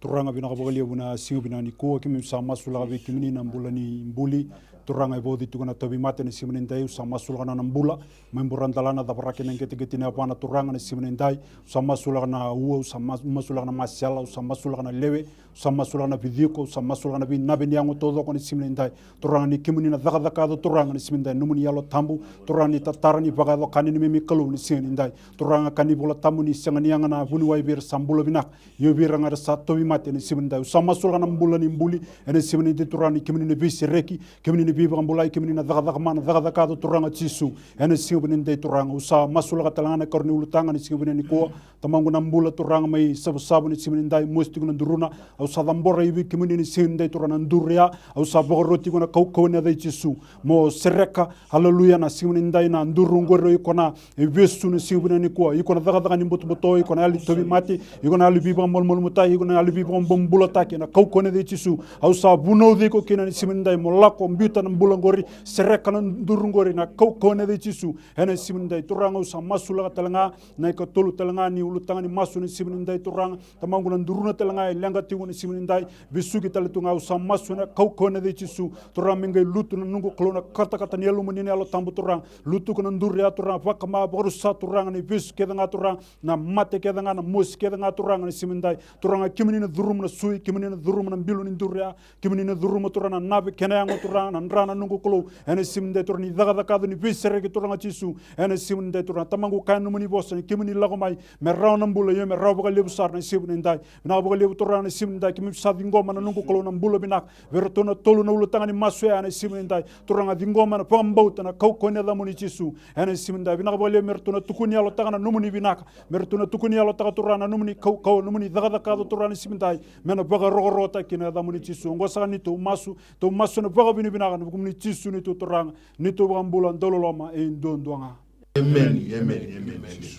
Turaga, vinaka vakalevu na siga vinaka nikua, keimami sa masulaka vei kemuni na bula ni Buli. Turaga, e vauci tiko na tauvimate na siga nidai, au sa masulaka na nona bula mai Buradalana, cavaraki na qeteqete ni yavana. Turaga, na siga nidai au sa masulaka na ua, au sa ma-, masulaka na masela, au sa masulaka na lewe, au sa masulaka na viciko, au sa masulaka na veinave ni yago taucoko na siga nidai. Turaga, ni kemuni na cakacakaco, Turaga, na siga nidai, nomuni Yalo Tabu. Turaga, ni tatara, ni vakayaco ka ni neimami Kalou na siga nidai. Turaga, ka ni Vola Tabu ni sega ni yaga na vuniwai vei ira sa bula vinaka, ia vei ira ga era sa tauvimate ena siga nidai. Au sa masulaka na bula ni Buli ena siga nidai, Turaga, ni kemuni na veisereki, kemuni na veivakabulai, kemuni na cakacaka mana, cakacakaco, Turaga Jisu, ena siga nidai. Turaga, au sa masulaka talega na ikarua ni ulutaga ena siga nikua. Tamaqu na bula, Turaga, mai Savusavu ena siga nidai, mosi tiko na duruna. Au sa cabora vei kemuni ena siga nidai, Turaga, na duru ya. Au sa vakaroti iko ena kaukauwa ni yaca i Jisu, mo sereka, aleluya, na siga nidai na duru oqori. O iko na ivesu ena siga vinaka nikua. Iko na cakacaka ni butobuto, iko na yalo ni tauvimate, iko na yalo ni veivakamalumalumutaki, iko na yalo ni veivakabobulataki, ena kaukauwa ni yaca i Jisu. Au sa vunauci iko kina ena siga nidai, mo lako biuta na bula oqori, sereka na duru oqori, ena kaukauwa ni yaca i Jisu. Ena siga nidai, Turaga, au sa masulaka talega na ikatolu talega ni ulutaga ni masu ena siga nidai, Turaga. Tamaqu, na duruna talega e leqa tiko ena siga nidai, vesuki tale tu ga. Au sa masu ena kaukauwa ni yaca i Jisu, Turaga, me qai lutu, na noqu Kalou, na katakata ni yalomuni na Yalo Tabu, Turaga. Lutuka na duru ya, Turaga, vakama, vakarusa, Turaga, na ivesu kece ga, Turaga, na mate kece ga, na mosi kece ga, Turaga, ena siga nidai. Turaga, kemuni na curuma na sui, kemuni na curuma na bilo ni duru ya, kemuni na curuma, Turaga, na nave kei na yago, Turaga, na dra, na noqu Kalou, ena siga nidai, Turaga, ni cakacakaco, ni veisereki, Turaga Jisu, ena siga nidai. Turaga, Tamaqu, kaya na nomuni vosa ni kemuni lako mai me rawa na bula, io me rawa vakalevu sara ena siga nidai. Vinaka vakalevu, Turaga, ena siga nidai, keimami sa ciqoma, na noqu Kalou, na bula vinaka vei iratou na tolu na ulutaga ni masu ya ena siga nidai. Turaga, ciqoma na vakabauta ena kaukauwa ni yacamuni Jisu, ena siga nidai. Vinaka vakalevu me ratou na tukuni yalotaka na nomuni vinaka, me ratou na tukuni yalotaka, Turaga, na nomuni kaukauwa, nomuni cakacakaco, Turaga, ena siga nidai, me na vakarokorokotaki kina na yacamuni Jisu. Oqo saka neitou masu, tou masu ena vakavinavinaka ena vukumuni Jisu neitou Turaga, neitou iVakabula dauloloma e duadua ga. Emeni, emeni, emeni, emeni.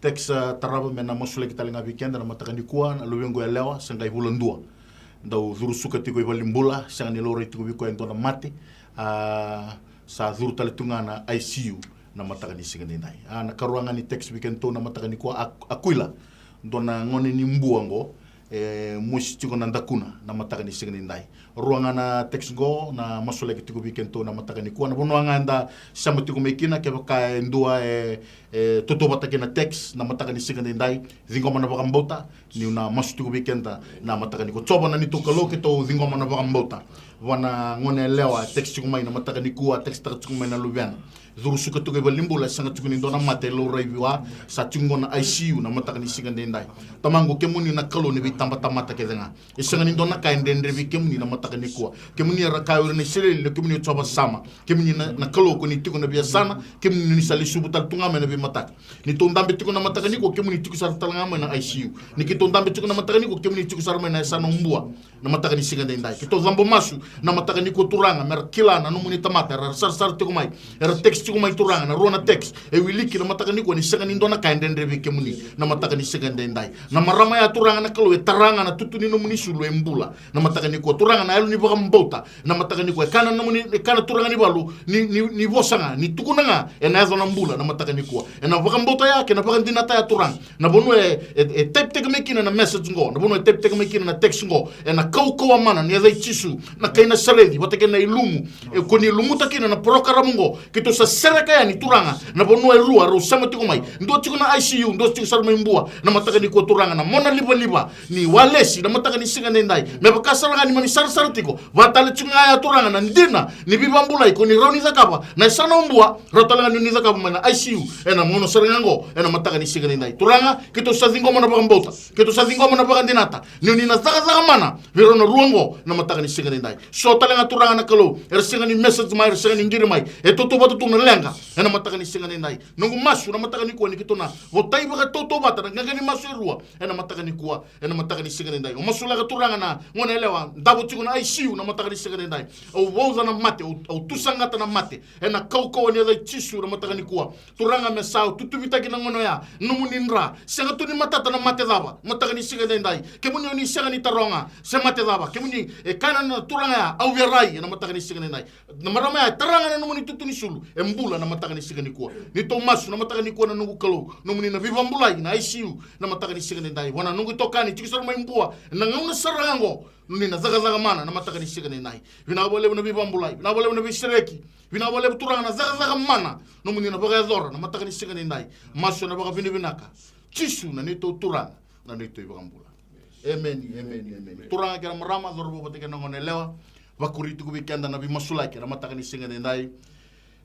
Text sa tarava me na masulaki talega vei keda ena mataka nikua, na luvequ yalewa, se qai vula dua. Dau curu suka tiko i valenibula, sega ni laurai tiko vei koya e dua na mate. A, sa curu tale tu ga ena I C U ena mataka ni siga nidai. A, na ikarua ga ni text vei kedatou ena mataka nikua, Ak-, Akuila. Dua na gone ni Bua oqo, e mosi tiko ena dakuna ena mataka ni siga nidai. Rua ga na text oqo na masulaki tiko vei kedatou ena mataka nikua. Na vanua ga eda sema tiko mai kina, kevaka e dua e, e tautauvata kei na text ena mataka ni siga nidai, ciqoma na vakabauta, niu na masu tiko vei keda ena mataka nikua. Jiova na neitou Kalou, keitou ciqoma na vakabauta vua na gone yalewa e text tiko mai ena mataka nikua, text taka tiko mai na luvena. Curu suka tiko i valenibula, e sega tiko ni dua na mate e laurai vua, sa tiko qo ena I C U ena mataka ni siga nidai. Tamaqu, kemuni na Kalou ni veitabatamata kece ga. E sega ni dua na ka e dredre vei kemuni ena mataka nikua. Kemuni era kaya o ira na Isireli, kemuni o Jiova Sama. Kemuni na, na Kalou, ko ni tiko ena veiyasana, kemuni ni sa lesuva tale tu ga mai na veimataka. Ni tou dabe tiko ena mataka nikua, kemuni tiko sara tale ga mai ena I C U. Ni keitou dabe tiko ena mataka nikua, kemuni tiko sara mai ena yasana o Bua. Ena mataka ni siga nidai. Keitou cabo masu ena mataka nikua, Turaga, me ra kila na nomuni tamata era sarasara tiko mai, era text tiko mai, Turaga, na rua na text e wiliki ena mataka nikua ni sega ni dua na ka e dredre vei kemuni ena mataka ni siga nidai. Na marama ya, Turaga na Kalou, e tara ga na tutu ni nomuni isulu e bula ena mataka nikua. Turaga, na yalo ni vakabauta ena mataka nikua. E kaya na nomuni, e kaya na turaga ni valu, ni, ni, ni vosa ga, ni tukuna ga, ena yaco na bula ena mataka nikua. Ena vakabauta ya kei na vakadinata ya, Turaga, na vanua e, e, e type-taki mai kina na message oqo, na vanua e type-taki mai kina na text oqo, ena kaukauwa mana ni yaca i Jisu, na kai Nasareci, vata kei na ilumu e ko ni lumuta kina na porokaramu oqo, keitou sa Sereka yani Turaga na vanua e rua rau sema tiko mai. Dua tiko na I C U, dua tiko sara mai Bua na mataka nikua Turaga, na mona livaliva ni walesi na mataka ni siga edaidai. Me vaka sara ga ni mami sarasara tiko, vakatale tiko ga ya Turaga na dina ni veivakabulai ko ni rawa ni cakava na yasana o Bua, rawa tale ga ni cakava mai na I C U ena gauna sara ga oqo ena mataka ni siga edaidai. Turaga, keitou sa ciqoma na vakabauta, keitou sa ciqoma na vakadinata ni o ni na cakacaka mana vei rau na rua oqo na mataka ni siga edaidai. So tale ga Turaga na Kalou era sega ni message mai, era sega ni qiri mai, e tautauvata tu na leqa ena mataka ni siga edaidai. Noqu masu na mataka nikua ni keitou na votai vakatautauvata na qaqa ni masu e rua ena mataka nikua, ena mataka ni siga edaidai. O masulaka Turaga na gone yalewa davo tiko na I C U na mataka ni siga edaidai. Au vauca na mate, au, au tusaqata na mate ena kaukauwa ni yaca i Jisu na mataka nikua. Turaga, me sa tutuvitaki na gone oya, nomuni dra, sega tu ni matata na mate cava mataka ni siga edaidai. Kemuni o ni sega ni taroga se mate cava. Kemuni e kaya na Turaga ya, au verai ena mataka ni siga edaidai. Na marama ya e tara ga na nomuni tutu ni sulu, e bula na mataka ni siga nikua. Neitou masu na mataka nikua na noqu Kalou, nomuni na veivakabulai na I C U na mataka ni siga edaidai. Vua na noqu itokani tiko sara mai Bua ena gauna sara ga oqo, ni na cakacaka mana na mataka ni siga edaidai. Vinaka vakalevu na veivakabulai, vinaka vakalevu na veisereki, vinaka vakalevu Turaga na cakacaka mana nomuni na vakayacora na mataka ni siga edaidai. Masu ena vakavinavinaka Jisu na neitou Turaga, na neitou iVakabula. Emeni, emeni, emeni. Turaga kei na marama, cauravou vata kei na gone yalewa, vakuri tiko vei keda na veimasulaki ena mataka ni siga edaidai.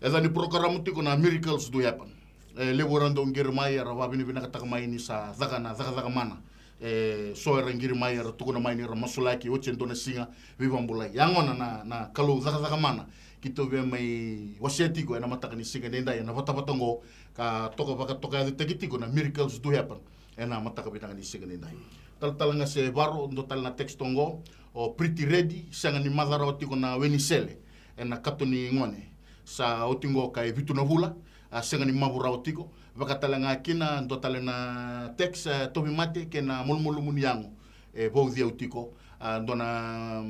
E ca ni porokaramu tiko na Miracles Do Happen. E levu era dau qiri mai, era vakavinavinakataka mai ni sa caka na cakacaka mana. E so era qiri mai, era tukuna mai ni ra masulaki, oti e dua na siga veivakabulai. Ya gona na, na Kalou cakacaka mana keitou via mai wasea tiko ena mataka ni siga edaidai ena vatavata oqo, ka toka vakatokayacataki tiko na Miracles Do Happen ena mataka vinaka ni siga edaidai. Talatala Qase Varo, dua tale na text oqo, o Pretty Ready, sega ni maca rawa tiko na Wenisele ena kato ni gone. Sa oti oqo ka e vitu na vula, a sega ni mavu rawa tiko. Vaka tale ga kina dua tale na text, e, Tauvimate kei na Malumalumu ni Yago, e vauci au tiko. A, dua na,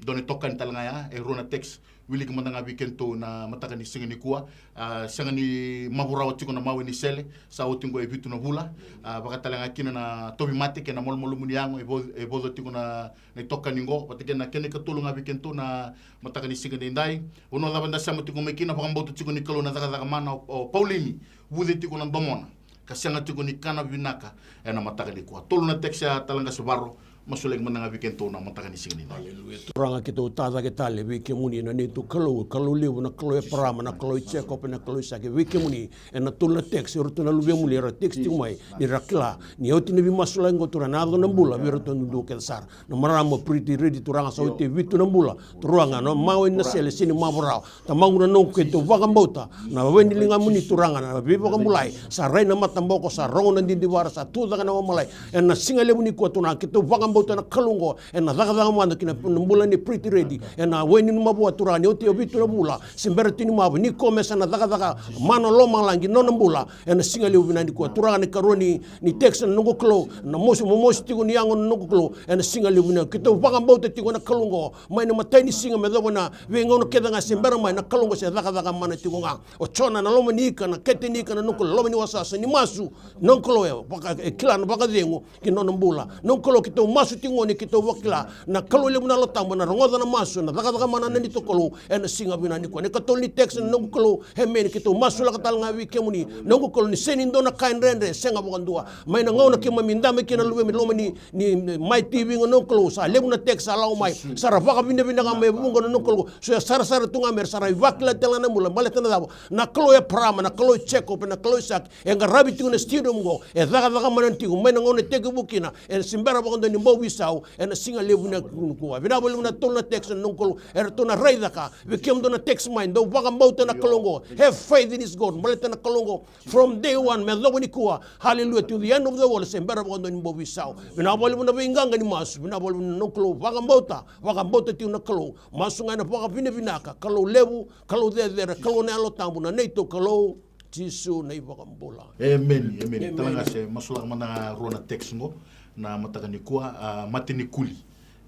dua na itokani tale ga ya, e rua na text. Wiliki mada ga vei kedatou na mataka ni siga nikua. A, sega ni mavu rawa tiko na Mawe ni Sele, sa oti oqo e vitu na vula. A, vaka tale ga kina na Tauvimate kei na Malumalumu ni Yago, e vau-, e vauca tiko na, na itokani oqo. Vata kei na kena ikatolu ga vei kedatou na mataka ni siga edaidai. Vanua cava eda sema tiko mai kina, vakabauta tiko ni Kalou na cakacaka mana o, o Paulini, vuce tiko na domona ka sega tiko ni kana vinaka ena mataka nikua. Tolu na text ya, Talatala Qase Varo, masulaki mada ga vei kedatou na mataka ni siga edaidai. Aleluya. Turaga, keitou tacake tale vei kemuni na neitou Kalou, Kalou levu, na Kalou Eparama, na Kalou Jekope, na Kalou Isake, vei kemuni ena tolu na text, o iratou na luvemuni era text tiko mai ni ra kila ni oti na veimasulaki oqo, Turaga, na yaco na bula vei iratou duadua kece sara. Na marama Pretty Ready, Turaga, sa oti e vitu na bula, Turaga, na Mawe ni Sele, sega ni mavu rawa. Tamaqu, na noqu keitou vakabauta na we ni ligamuni, Turaga, na veivakabulai, sa rai na mataboko, sa rogo na didivara, sa tucake na wamalai. Ena siga levu nikua, Turaga, keitou vakabauta na Kalou oqo ena cakacaka mada ki na bula nei Pretty Ready ena we ni mavoa, Turaga, ni oti e vitu na vula, se bera tu ni mavu, ni ko me sa na cakacaka mana o lomalagi nona bula. Ena siga levu vinaka nikua, Turaga, na ikarua ni, ni text, na noqu Kalou, na mosi, momosi tiko ni yago, na noqu Kalou. Ena siga levu vinaka, keitou vakabauta tiko na Kalou oqo mai na imatai ni siga me yacova na veigauna kece ga se bera mai, na Kalou oqo se cakacaka mana tiko ga. O Jona, na loma ni ika, na kete ni ika, na noqu Kalou, loma ni wasawasa, ni masu, noqu Kalou, e vaka, e kila na vakacegu ki na nona bula. Noqu Kalou, keitou masu tiko ni keitou vakila na Kalou levu, na Yalo Tabu ena rogoca na masu, na cakacaka mana na neitou Kalou. Ena siga vinaka nikua, na ikatolu ni text, na noqu Kalou, emeni, keitou masulaka tale ga vei kemuni, noqu Kalou, ni sega ni dua na ka e dredre, sega vakadua. Mai na gauna keimami dabe kina na luvemuni loma ni, ni, ni Mai T V oqo, noqu Kalou, sa levu na text sa lako mai, sa ra vakavinavinaka mai e vuqa, na noqu Kalou, so era sarasara tu ga me ra sa ra vakila tale ga na bula, baleta na cava? Na Kalou Eparama, na Kalou Jekope, na Kalou Isake, e qaravi tiko na stadium oqo, e cakacaka mana tiko mai na gauna e tekivu kina, e se bera vakadua ni bau veisau. Ena siga levu vinaka nikua, vinaka vakalevu na tolu na text, na noqu Kalou, eratou na raica ka vei kemudou na text mai, dou vakabauta na Kalou oqo. Have faith in this God, baleta na Kalou oqo from day one me yacova nikua, hallelujah, to the end of the world, se bera vakadua ni bau veisau. Vinaka vakalevu na veiqaqa ni masu, vinaka vakalevu na noqu Kalou, vakabauta, vakabauta tiko na Kalou, masu ga ena vakavinavinaka, Kalou levu, Kalou cecere, Kalou na Yalo Tabu, na neitou Kalou Jisu na iVakabula. Emeni, emeni. Emeni. Talatala Qase, masulaka mada ga rua na text oqo na mataka nikua, a, mate ni kuli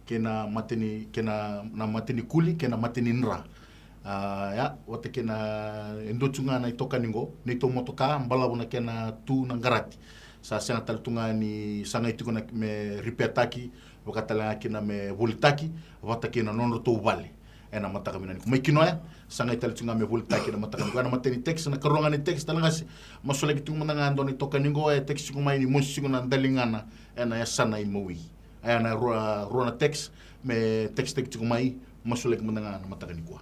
kei na mate ni, kei na, na mate ni kuli kei na mate ni dra. A, ya, vata kei na, e dua tu ga na itokani oqo, neitou motoka, balavu na kena tu na qarati. Sa sega tale tu ga ni sagai tiko na me repair-taki, vaka tale ga kina me volitaki vata kei na nodratou vale. ena mataka vinaka nikua. Mai kina oya, sa qai tale tiko ga me volitaki ena mataka nikua. Ena matai ni text, na karua ga ni text tale ga se masulaki tiko mada ga e dua na itokani qo, e text tiko mai ni mosi tiko na daligana ena yasana i Maui. Ena rua, rua na text me text taki tiko mai, masulaki mada ga na mataka nikua.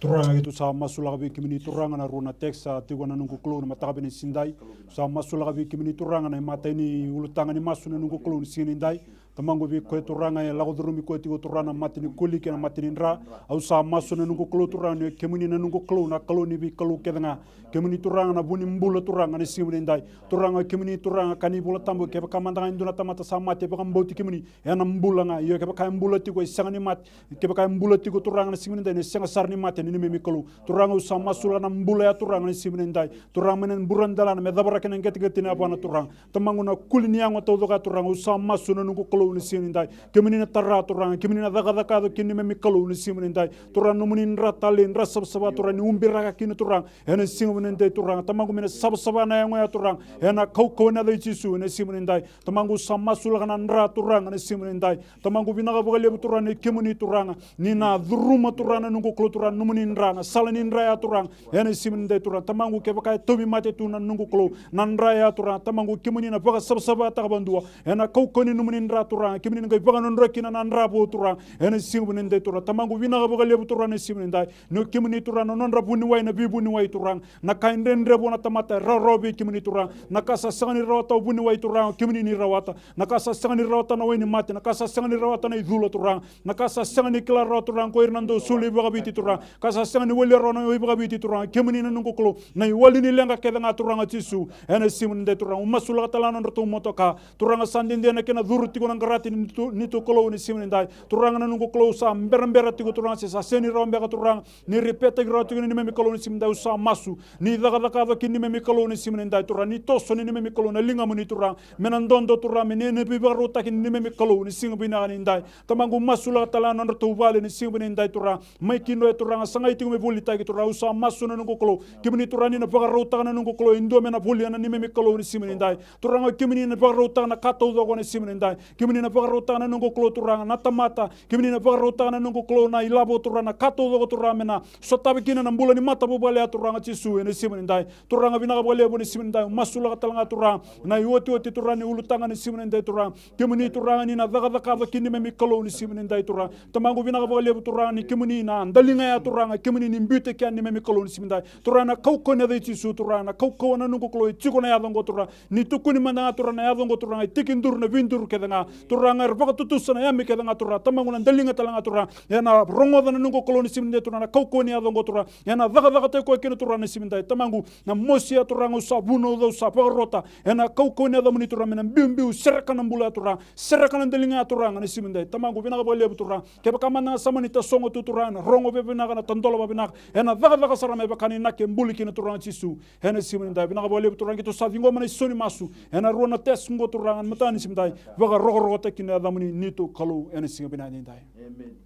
Turaga, keitou sa masulaka vei kemuni Turaga na rua na text sa tiko na noqu Kalou na mataka vinaka ni siga nidai. Sa masulaka vei kemuni Turaga na imatai ni ulutaga ni masu na noqu Kalou ni siga nidai. Tamaqu, vei koya Turaga e lako curumi koya tiko Turaga na mate ni koli kei na mate ni dra. Au sa masu na noqu Kalou Turaga ni o kemuni na noqu Kalou, na Kalou ni veikalou kece ga. Kemuni Turaga na vu ni bula Turaga na siga nidai. Turaga, o kemuni Turaga, kaya na iVola Tabu, kevaka mada ga e dua na tamata sa mate e vakabauti kemuni, ena bula ga. Io, kevaka e bula tiko e sega ni mate. Kevaka e bula tiko Turaga na siga nidai, ena sega sara ni mate na neimami Kalou. Turaga, au sa masulaka na bula ya Turaga na siga nidai. Turaga, mai na buradelana me cavaraki na qeteqete ni yavana Turaga. Tamaqu, na kuli ni yago taucoko ya Turaga, au sa masu na noqu Kalou na siga nidai. Kemuni na tara Turaga, kemuni na cakacaka yaco kina neimami Kalou na siga nidai. Turaga, nomuni dra talei, dra savasava Turaga, ni ubiraka kina Turaga ena siga nidai Turaga. Tamaqu, me na savasava na yago ya Turaga ena kaukauwa ni yaca i Jisu ena siga nidai. Tamaqu, au sa masulaka na dra Turaga na siga nidai. Tamaqu, vinaka vakalevu Turaga ni kemuni Turaga, ni na curuma Turaga na noqu Kalou Turaga nomuni dra, na sala ni dra ya Turaga ena siga nidai Turaga. Tamaqu, kevaka e tauvimate tu na noqu Kalou na dra ya Turaga, Tamaqu, kemuni na vakasavasavataka vakadua ena kaukauwa ni nomuni dra Turaga, kemuni na qai vakadrodroi kina na dra vou Turaga ena siga nidai Turaga. Tamaqu, vinaka vakalevu Turaga na siga nidai, ni o kemuni Turaga na nodra vuniwai na veivuniwai Turaga. Na ka e dredre vua na tamata e rawarawa vei kemuni Turaga. Na ka sa sega ni rawata o vuniwai Turaga, o kemuni ni rawata. Na ka sa sega ni rawata na wainimate, na ka sa sega ni rawata na icula Turaga, na ka sa sega ni kila rawa Turaga ko ira na dau soli vakaviti Turaga, ka sa sega ni walia rawa na wai vakaviti Turaga, kemuni na noqu Kalou, na iwali ni leqa kece ga Turaga Jisu. Ena siga nidai Turaga, au masulaka tale ga na nodratou motoka Turaga, sa dede na kena curu tiko na qarati ni tu, ni tu Kalou ena siga nidai. Turaga na noqu Kalou, sa berabera tiko Turaga se sa sega ni rawa beka Turaga ni repetaki rawa tiko ni neimami Kalou ena siga nidai. Au sa masu ni cakacaka yaco kina neimami Kalou ena siga nidai Turaga, ni toso ni neimami Kalou na ligamuni Turaga, me na dodo Turaga, me na veivakarautaki ni neimami Kalou ena siga vinaka nidai. Tamaqu, masulaka tale ga na nodratou vale ena siga vinaka nidai Turaga. Mai kina oya Turaga, sa qai tiko me volitaki Turaga, au sa masu na noqu Kalou, kemuni Turaga ni na vakarautaka na noqu Kalou e dua me na volia na neimami Kalou ena siga nidai. Turaga, kemuni na vakarautaka na ka taucoko ena siga nidai. Kemuni na vakarautaka na noqu Kalou Turaga na tamata. Kemuni na vakarautaka na noqu Kalou na ilavo Turaga, na ka taucoko Turaga me na sotavi kina na bula ni matavuvale ya Turaga Jisu ena siga nidai. Turaga, vinaka vakalevu ena siga nidai, au masulaka tale ga Turaga na iotioti Turaga ni ulutaga ena siga nidai Turaga. Kemuni Turaga ni na cakacaka yaco kina neimami Kalou ena siga nidai Turaga. Tamaqu, vinaka vakalevu Turaga ni kemuni na daliga ya Turaga, kemuni ni biuta kina neimami Kalou ena siga nidai. Turaga, na kaukauwa ni yaca i Jisu Turaga, na kaukauwa na noqu Kalou e tiko na yaca oqo Turaga. Ni tukuni mada ga Turaga na yaca oqo Turaga, e tekiduru na veiduru kece ga Turaga, era vakatutusa na yame kece ga Turaga. Tamaqu, na daliga tale ga Turaga ena rogoca na noqu Kalou ena siga nidai Turaga, na kaukauwa ni yaca oqo Turaga, ena cakacakataki koya kina Turaga ena siga nidai. Tamaqu, na mosi ya Turaga, au sa vunauca, au sa vakarota ena kaukauwa ni yacamuni Turaga, me na biubiu, sereka na bula ya Turaga, sereka na daliga ya Turaga ena siga nidai. Tamaqu, vinaka vakalevu Turaga. Kevaka mada ga sa mani tasogo tu Turaga, ena rogo vakavinaka, na tadola vakavinaka, ena cakacaka sara me vaka na inaki e buli kina Turaga Jisu. Ena siga nidai, vinaka vakalevu Turaga, keitou sa ciqoma na isau ni masu ena rua na text qo Turaga, ena mataka ni siga nidai, vakarokorokotaki na yacamuni ni tou Kalou ena siga vinaka nidai.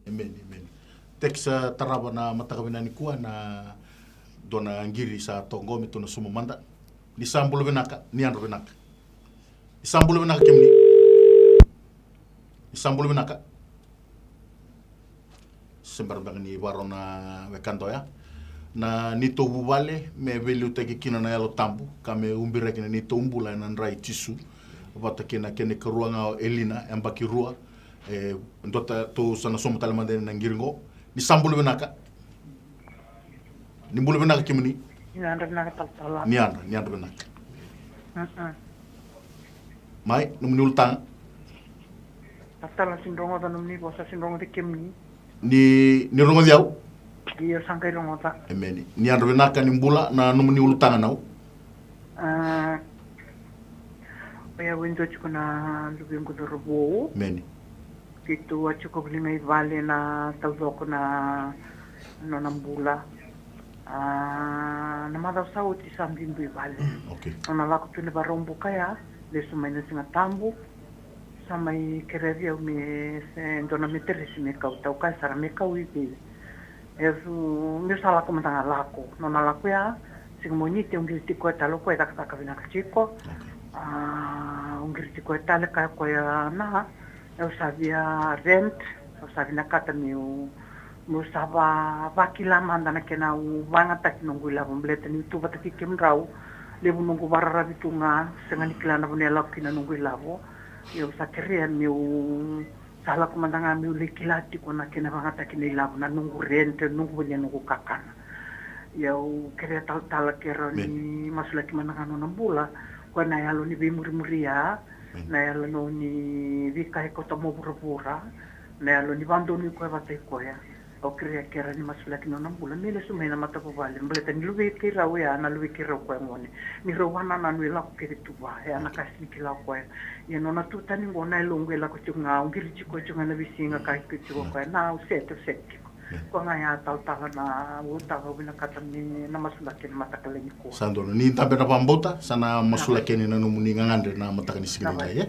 Emeni, emeni. Text sa tarava na mataka vinaka nikua, na dua na qiri sa toqo me tou na sauma mada. Ni sa bula vinaka, ni yadra vinaka. Ni sa bula vinaka kemuni. Ni sa bula vinaka. Se bera beka ni vakarau na wekada oya. Na neitou vuvale me veiliutaki kina na Yalo Tabu ka me ubiraki na neitou bula ena dra i Jisu. Vata kei na kena ikarua ga o Elina, yabaki rua. E dua, tou sa na sauma tale mada na qiri qo. Ni sa bula vinaka. Ni bula vinaka kemuni. Ni yadra vinaka talatala. Ni yadra, ni yadra vinaka. Mm-mm. Mai, nomuni ulutaga. Talatala, sega ni rogoca nomuni vosa, sega ni rogoci kemuni. Ni, ni rogoci au? Io, sa qai rogoca. Emeni. Ni yadra vinaka, ni bula, na nomuni ulutaga nau? A, o yau e dua tiko na luvequ cauravou. Emeni. Keitou a tiko voli ga i vale na taucoko na nona bula. A, na macawa sa oti sa biubiu i vale. Mm, okay. Nona lako tu ni Vakaraubuka ya, lesu mai na Sigatabu. Sa mai kerea vei au me se dua na meteresi me kau, tau kaya sara me kau i vei. E su, meu sa lako mada ga lako. Nona lako ya, siga Moniti au qiri tiko koya tale o koya e cakacaka vinaka tiko. Okay. A, au qiri tiko koya tale, kaya o koya na, au sa via rent, au sa vinakata meu Meu sa va, vakila mada na kena u vagataki noqu ilavo, baleta niu tu vata kei kemudrau, levu noqu vakararavi tu ga, sega ni kila na vanua e lako kina noqu ilavo. Ia au sa kerea meu sa lako mada ga meu lai kila tiko na kena vagataki na ilavo, na noqu rent, noqu valia noqu kakana. Ia au kerea talatala ke rawa ni masulaki mada ga nona bula, koya na yalo ni veimurimuria, na yalo ni veika e kauta mai vuravura, na yalo ni vakadonui koya vata i koya. Au kerea ke rawa ni masulaki nona bula me lesu mai na matavuvale, baleta ni luvei keirau ya, na luvei keirau koya gone. Ni rau vanananu e lako kece tu va, e a na kasi ni kila o koya. Ia nona tu tani qo na yaloqu e lako tiko ga, au qiri tiko tiko ga na veisiga ka tiko koya, na au sete, au sete tiko. Koya ga ya talatala na ulutaga au vinakata me na masulaki ena mataka lailai nikua. Sa donu. Ni dabe na vakabauta, sa na masulaki yani na nomuni gagadre na mataka ni siga ni dai, e?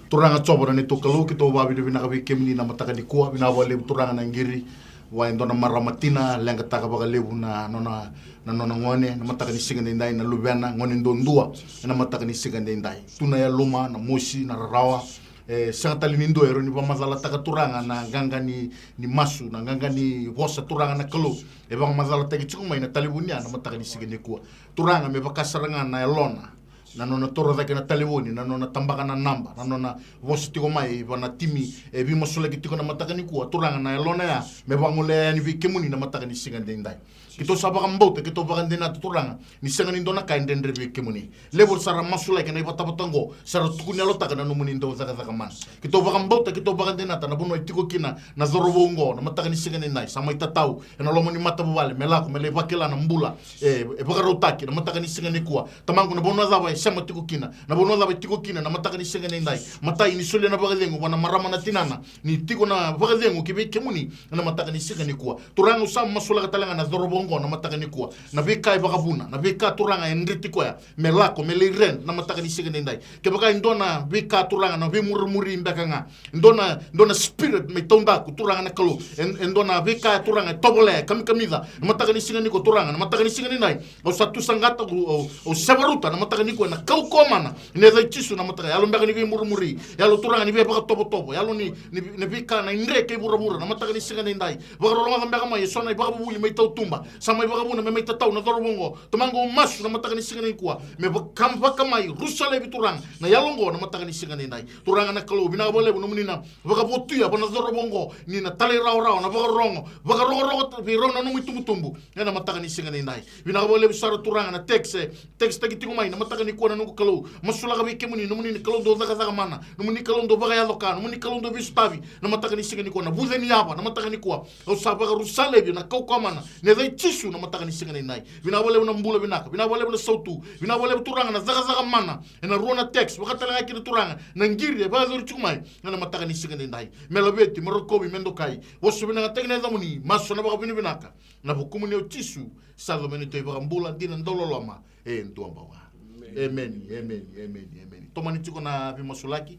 Turaga Jiova na neitou Kalou, keitou vakavinavinaka vei kemuni na mataka nikua, vinaka vakalevu Turaga na qiri vua e dua na marama tina, leqataka vakalevu na nona, na nona gone, na mataka ni siga ni dai, na luvena, gone duadua, ena mataka ni siga ni dai. Tu na yaluma, na mosi, na rarawa, e sega tale ni dua e rawa ni vakamacalataka Turaga na qaqa ni, ni masu, na qaqa ni vosa Turaga na Kalou. E vakamacalataki tiko mai na talevoni ya na mataka ni siga nikua. Turaga me vaka sara ga na yalona, na nona toro cake na talevoni, na nona tabaka na naba, na nona vosa tiko mai vua na timi e veimasulaki tiko na mataka nikua. Turaga na yalona ya me vagolea yani vei kemuni na mataka ni siga ni dai. Keitou sa vakabauta, keitou vakadinata Turaga, ni sega ni dua na ka e dredre vei kemuni. Levu sara masulaki ena ivatavata oqo, sa ra tukuni yalotaka na nomuni dau cakacaka mana. Keitou vakabauta, keitou vakadinata na vanua e tiko kina na cauravou oqo na mataka ni siga ni dai, sa mai tatau ena loma ni matavuvale, me lako me lai vakila na bula e, e vakarautaki na mataka ni siga nikua. Tamaqu, na vanua cava e sema tiko kina, na vanua cava e tiko kina na mataka ni siga ni dai, matai ni solia na vakacegu vua na marama na tinana, ni tiko na vakacegu ki vei kemuni ena mataka ni siga nikua. Turaga, au sa masulaka tale ga na cauravou oqo na mataka nikua, na veika e vakavuna, na veika Turaga e dreti koya me lako me lai rent na mataka ni siga ni dai. Kevaka e dua na veika Turaga, na veimurimuri beka ga, e dua na, dua na spirit mai taudaku Turaga na Kalou, e, e dua na veika Turaga e tovolea, e kamikamica na mataka ni siga nikua Turaga, na mataka ni siga ni dai. Au sa tu saqata, au, au, au sevaruta na mataka nikua ena kaukauwa mana ni yaca i Jisu na mataka, yalo beka ni veimurimuri, yalo Turaga ni veivakatovotovo, yalo ni, ni, ni veika na idre kei vuravura na mataka ni siga ni dai. Vakarorogo beka mai eso na ivakavuvuli mai tautuba, sa mai vakavuna me mai tatau na cauravou oqo. Tamaqu, au masu na mataka ni siga nikua me vaka, vaka mai Jerusalemi Turaga na yalo oqo na mataka ni siga ni dai. Turaga na Kalou, vinaka vakalevu nomuni na vakavotuya vua na cauravou oqo, ni na talairawarawa, na vakarorogo, vakarogorogo vei rau na nomu itubutubu ena mataka ni siga ni dai. Vinaka vakalevu sara Turaga na text, e, text taki tiko mai na mataka nikua na noqu Kalou. Masulaka vei kemuni, nomuni na Kalou dau cakacaka mana, nomuni Kalou dau vakayaco ka, nomuni Kalou dau veisotavi na mataka ni siga nikua, na vuce ni yava na mataka nikua. Au sa vakaRusalemi ena kaukauwa mana ni yaca i Jisu na mataka ni siga ni dai. Vinaka vakalevu na bula vinaka, vinaka vakalevu na sautu, vinaka vakalevu Turaga na cakacaka mana ena rua na text, vaka tale ga kina Turaga na qiri e vakayacori tiko mai ena mataka ni siga ni dai. Me laveti, me rokovi, me dokai. Vosa vinakataki na yacamuni, masu na vakavinavinaka ena vukumuni o Jisu, sa yaco me neitou iVakabula dina dauloloma e dua bau ga. Emeni, emeni, emeni, emeni. Tomani tiko na veimasulaki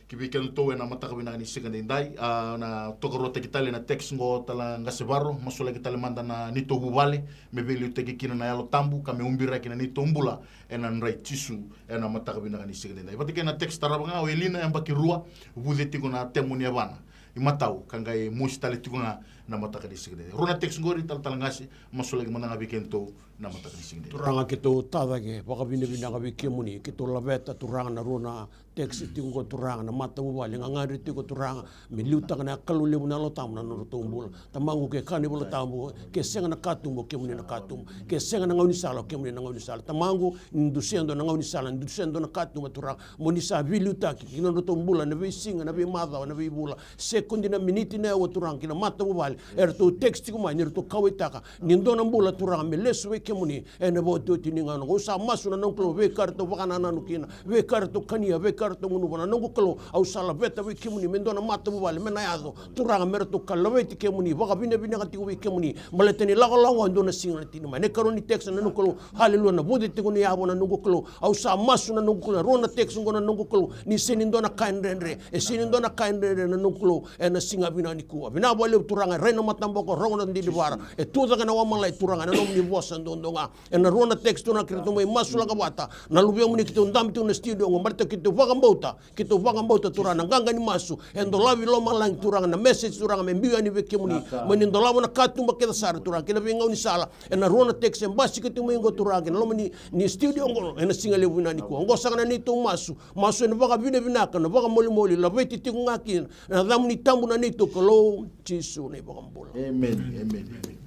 ki vei kedatou ena mataka vinaka ni siga ni dai. A, na tokaruataki tale na text qo, tala qase varo, masulaki tale mada na neitou vuvale me veiliutaki kina na Yalo Tabu ka me ubiraki na neitou bula ena dra i Jisu ena mataka vinaka ni siga ni dai. Vata kei na text tarava ga o Elina, yabaki rua, vuce tiko na temo ni yavana imatau ka qai mosi tale tiko ga na mataka ni siga ni dai. Rua na text qori, talatala qase, masulaki mada ga vei kedatou na mataka ni siga ni dai. Turaga, keitou tacake vakavinavinaka vei kemuni, keitou laveta Turaga na rua na text tiko qo Turaga, na matavuvale gagadre tiko Turaga, me liutaka na Kalou levu na Yalo Tabu na nodratou bula. Tamaqu, ke ka ni Vola Tabu, ke sega na katuba, o kemuni na katuba. Ke sega na gaunisala, o kemuni na gaunisala. Tamaqu, ni dusia e dua na gaunisala, ni dusia e dua na katuba Turaga, mo ni sa veiliutaki ki nodratou bula ena veisiga, na veimacawa, na veivula, sekodi, na miniti, na aua Turaga, ki na matavuvale eratou text tiko mai ni ratou kauwaitaka ni dua na bula Turaga me lesu vei kemuni ena iotioti ni gauna. Au sa masu na noqu Kalou, veika eratou vakanananu kina, veika eratou kania, veika eratou gunuva, na noqu Kalou, au sa laveta vei kemuni me dua na matavuvale me na yaco Turaga, me ratou ka laveti kemuni, vakavinavinaka tiko vei kemuni baleta ni lakolako e dua na siga na tini mai. Na ikarua ni text na noqu Kalou, haleluya, na vuce tiko ni yavo na noqu Kalou. Au sa masu na noqu Kalou, na rua na text qo na noqu Kalou, ni sega ni dua na ka e dredre, e sega ni dua na ka e dredre na noqu Kalou. ena siga vinaka nikua. Vinaka vakalevu Turaga, e rai na mataboko, rogo na dilivara. E tu cake na wamalai Turaga, ena nomuni vosa duadua ga. Ena rua na text Turaga, keitou mai masulaka vata. Na luvemuni keitou dabe tiko na studio oqo, baleta keitou vakabauta, keitou vakabauta Turaga, na qaqa ni masu e dolavi lomalagi Turaga, na message Turaga me biu yani vei kemuni. Mani dolava na katuba kece sara Turaga, kei na veigaunisala. Ena rua na text e basika tiko mai oqo Turaga, kei na loma ni, ni studio oqo, ena siga levu vinaka nikua. Oqo saka na neitou masu, masu ena vakavinavinaka, na vakamolimoli, laveti tiko ga kina na yacamuni tabu na neitou Kalou, Jisu na iVakabula. Amen, amen, amen.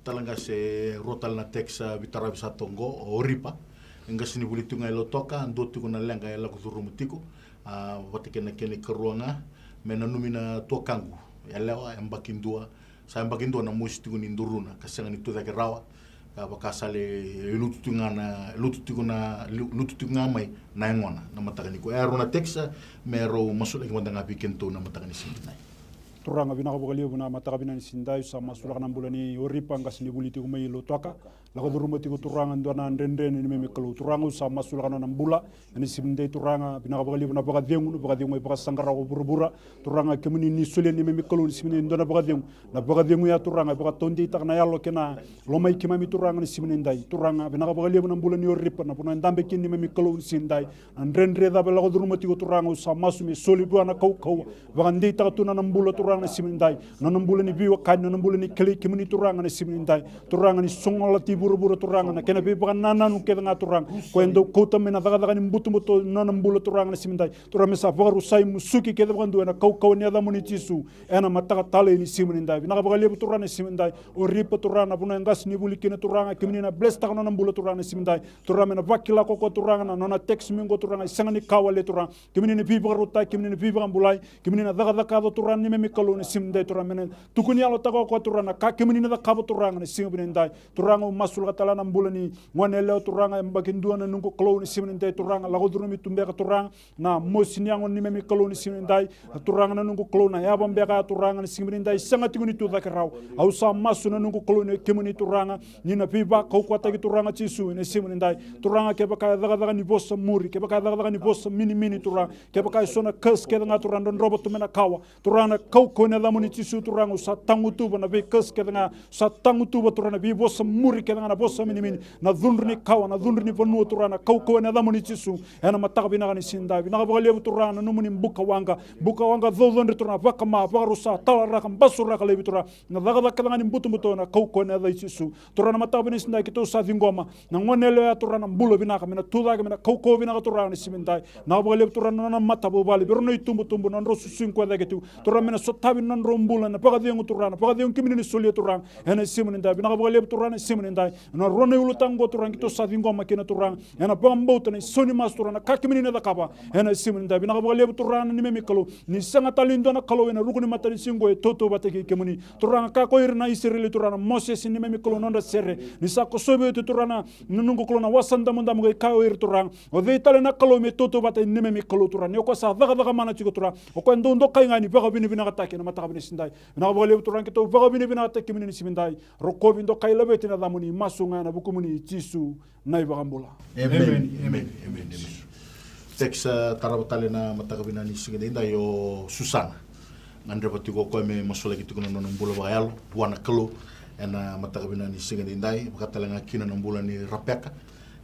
Tale ga se rua tale na text a veitaravi sa toqo, o Ripa. E qasenivuli tiko ga i Lautoka, dua tiko na leqa e lako curuma tiko. A, vata kei na kena ikarua ga, me nanumi na tuakaqu yalewa, yabaki dua, sa yabaki dua na mosi tiko ni duruna, ka sega ni tucake rawa. Ka vaka sa lai lutu tiko ga na, lutu tiko na, lu-, lutu tiko ga mai na yagona na mataka nikua. E rua na text me rau masulaki mada ga vei kedatou na mataka ni siga edai. Turaga, vinaka vakalevu na mataka vinaka ni siga edai, au sa masulaka na bula nei Oripa, qasenivuli tiko mai Lautoka. Lako curuma tiko Turaga dua na dredre ni neimami Kalou. Turaga, au sa masulaka na nona bula ena siga edai Turaga, vinaka vakalevu na vakacegu, na vakacegu e vakasaqara ko vuravura. Turaga, kemuni ni solia neimami Kalou ena siga edai dua na vakacegu. Na vakacegu ya Turaga e vakataudeitaka na yalo kei na loma i keimami Turaga ena siga edai. Turaga, vinaka vakalevu na bula nei Oripa, na vanua e dabe kina neimami Kalou ena siga edai. Na dredre cava e lako curuma tiko Turaga, au sa masu me soli vua na kaukauwa. Vakadeitaka tu na nona bula Turaga ena siga edai. Na nona bula ni veiwekani, na nona bula ni kilai kemuni Turaga ena siga edai. Turaga, ni sogolati vuravura Turaga na kena veivakanananu kece ga Turaga. Koya e dau kauta mai na cakacaka ni butobuto na nona bula Turaga ena siga edai. Turaga, me sa vakarusai, musuki kece vakadua ena kaukauwa ni yacamuni Jisu. Ena mataka talei ni siga edai. Vinaka vakalevu Turaga ena siga edai. Oripa Turaga, na vanua e qasenivuli kina Turaga, kemuni na blesstaka na nona bula Turaga ena siga edai. Turaga, me na vakila ko koya Turaga na nona text mai oqo Turaga, e sega ni ka wale Turaga. Kemuni na veivakarautaki, kemuni na veivakabulai, kemuni na cakacaka yaco Turaga neimami Kalou ena siga edai Turaga, me na tukuni yalotaka ko koya Turaga na ka kemuni na cakava Turaga ena siga vinaka edai. Turaga, au masulaka tale na bula ni gone yalewa Turaga, yabaki dua na noqu Kalou ena siga vinaka edai Turaga, lako curumi tu beka Turaga na mosi ni yago neimami Kalou ena siga vinaka edai. Turaga na noqu Kalou, na yava beka ya Turaga ena siga vinaka edai, sega tiko ni tu cake rawa. Au sa masu na noqu Kalou ni kemuni Turaga, ni na veivakaukauwataki Turaga Jisu ena siga vinaka edai. Turaga, kevaka e cakacaka ni vosa muri, kevaka e cakacaka ni vosa minimini Turaga, kevaka e so na curse kece ga Turaga drodrova tu mai na kawa, Turaga, na kaukauwa ni yacamuni Jisu Turaga, au sa tagutuva na vei curse kece ga, au sa tagutuva Turaga na veivosa muri kece ga, na vosa minimini, na cudru ni kawa, na cudru ni vanua Turaga, na kaukauwa ni yacamuni Jisu. Ena mataka vinaka ni siga edai, vinaka vakalevu Turaga na nomuni buka waqa, buka waqa caucaudre Turaga, vakama, vakarusa, talaraka, basuraka laivi Turaga, na cakacaka kece ga ni butobuto ena kaukauwa ni yaca i Jisu. Turaga, na mataka vinaka ni siga edai keitou sa ciqoma na gone yalewa ya Turaga na bula vinaka, me na tu cake, me na kaukauwa vinaka Turaga ena siga edai. Vinaka vakalevu Turaga na nona matavuvale, vei rau na itubutubu, na nodrau susugi koya cake tiko. Turaga, me na sotavi na nodrau bula na vakacegu Turaga, na vakacegu kemuni ni solia Turaga ena siga vinaka edai. Vinaka vakalevu Turaga ena siga vinaka edai. Na rua na ulutaga oqo Turaga keitou sa ciqoma kina Turaga, ena vakabauta na isau ni masu Turaga, na ka kemuni na cakava ena siga vinaka edai. Vinaka vakalevu Turaga na neimami Kalou, ni sega tale ni dua na Kalou ena ruku ni matanisiga oqo e tautauvata kei kemuni. Turaga, kaya ko ira na Isireli Turaga, na Mosese neimami Kalou, na nodra sere, ni sa kosovi oti Turaga na noqu Kalou na Wasa Damudamu, qai kaya o ira Turaga, o cei tale na Kalou me tautauvata ni neimami Kalou Turaga? Ni o koya sa cakacaka mana tiko Turaga, o koya dau dokai ga ni vakavinavinakataki ena mataka vinaka ni siga edai. Vinaka vakalevu Turaga, keitou vakavinavinakataki kemuni ena siga edai. Rokovi, dokai, laveti na yacamuni, masu ga ena vukumuni Jisu na iVakabula. Amen. Amen. Amen. Amen. Text, ah, tarava tale na mataka vinaka ni siga edaidai o Susana. Gadreva tiko o koya me masulaki tiko na nona bula vakayalo vua na Kalou ena mataka vinaka ni siga edaidai. Vaka tale ga kina na bula ni Rapeka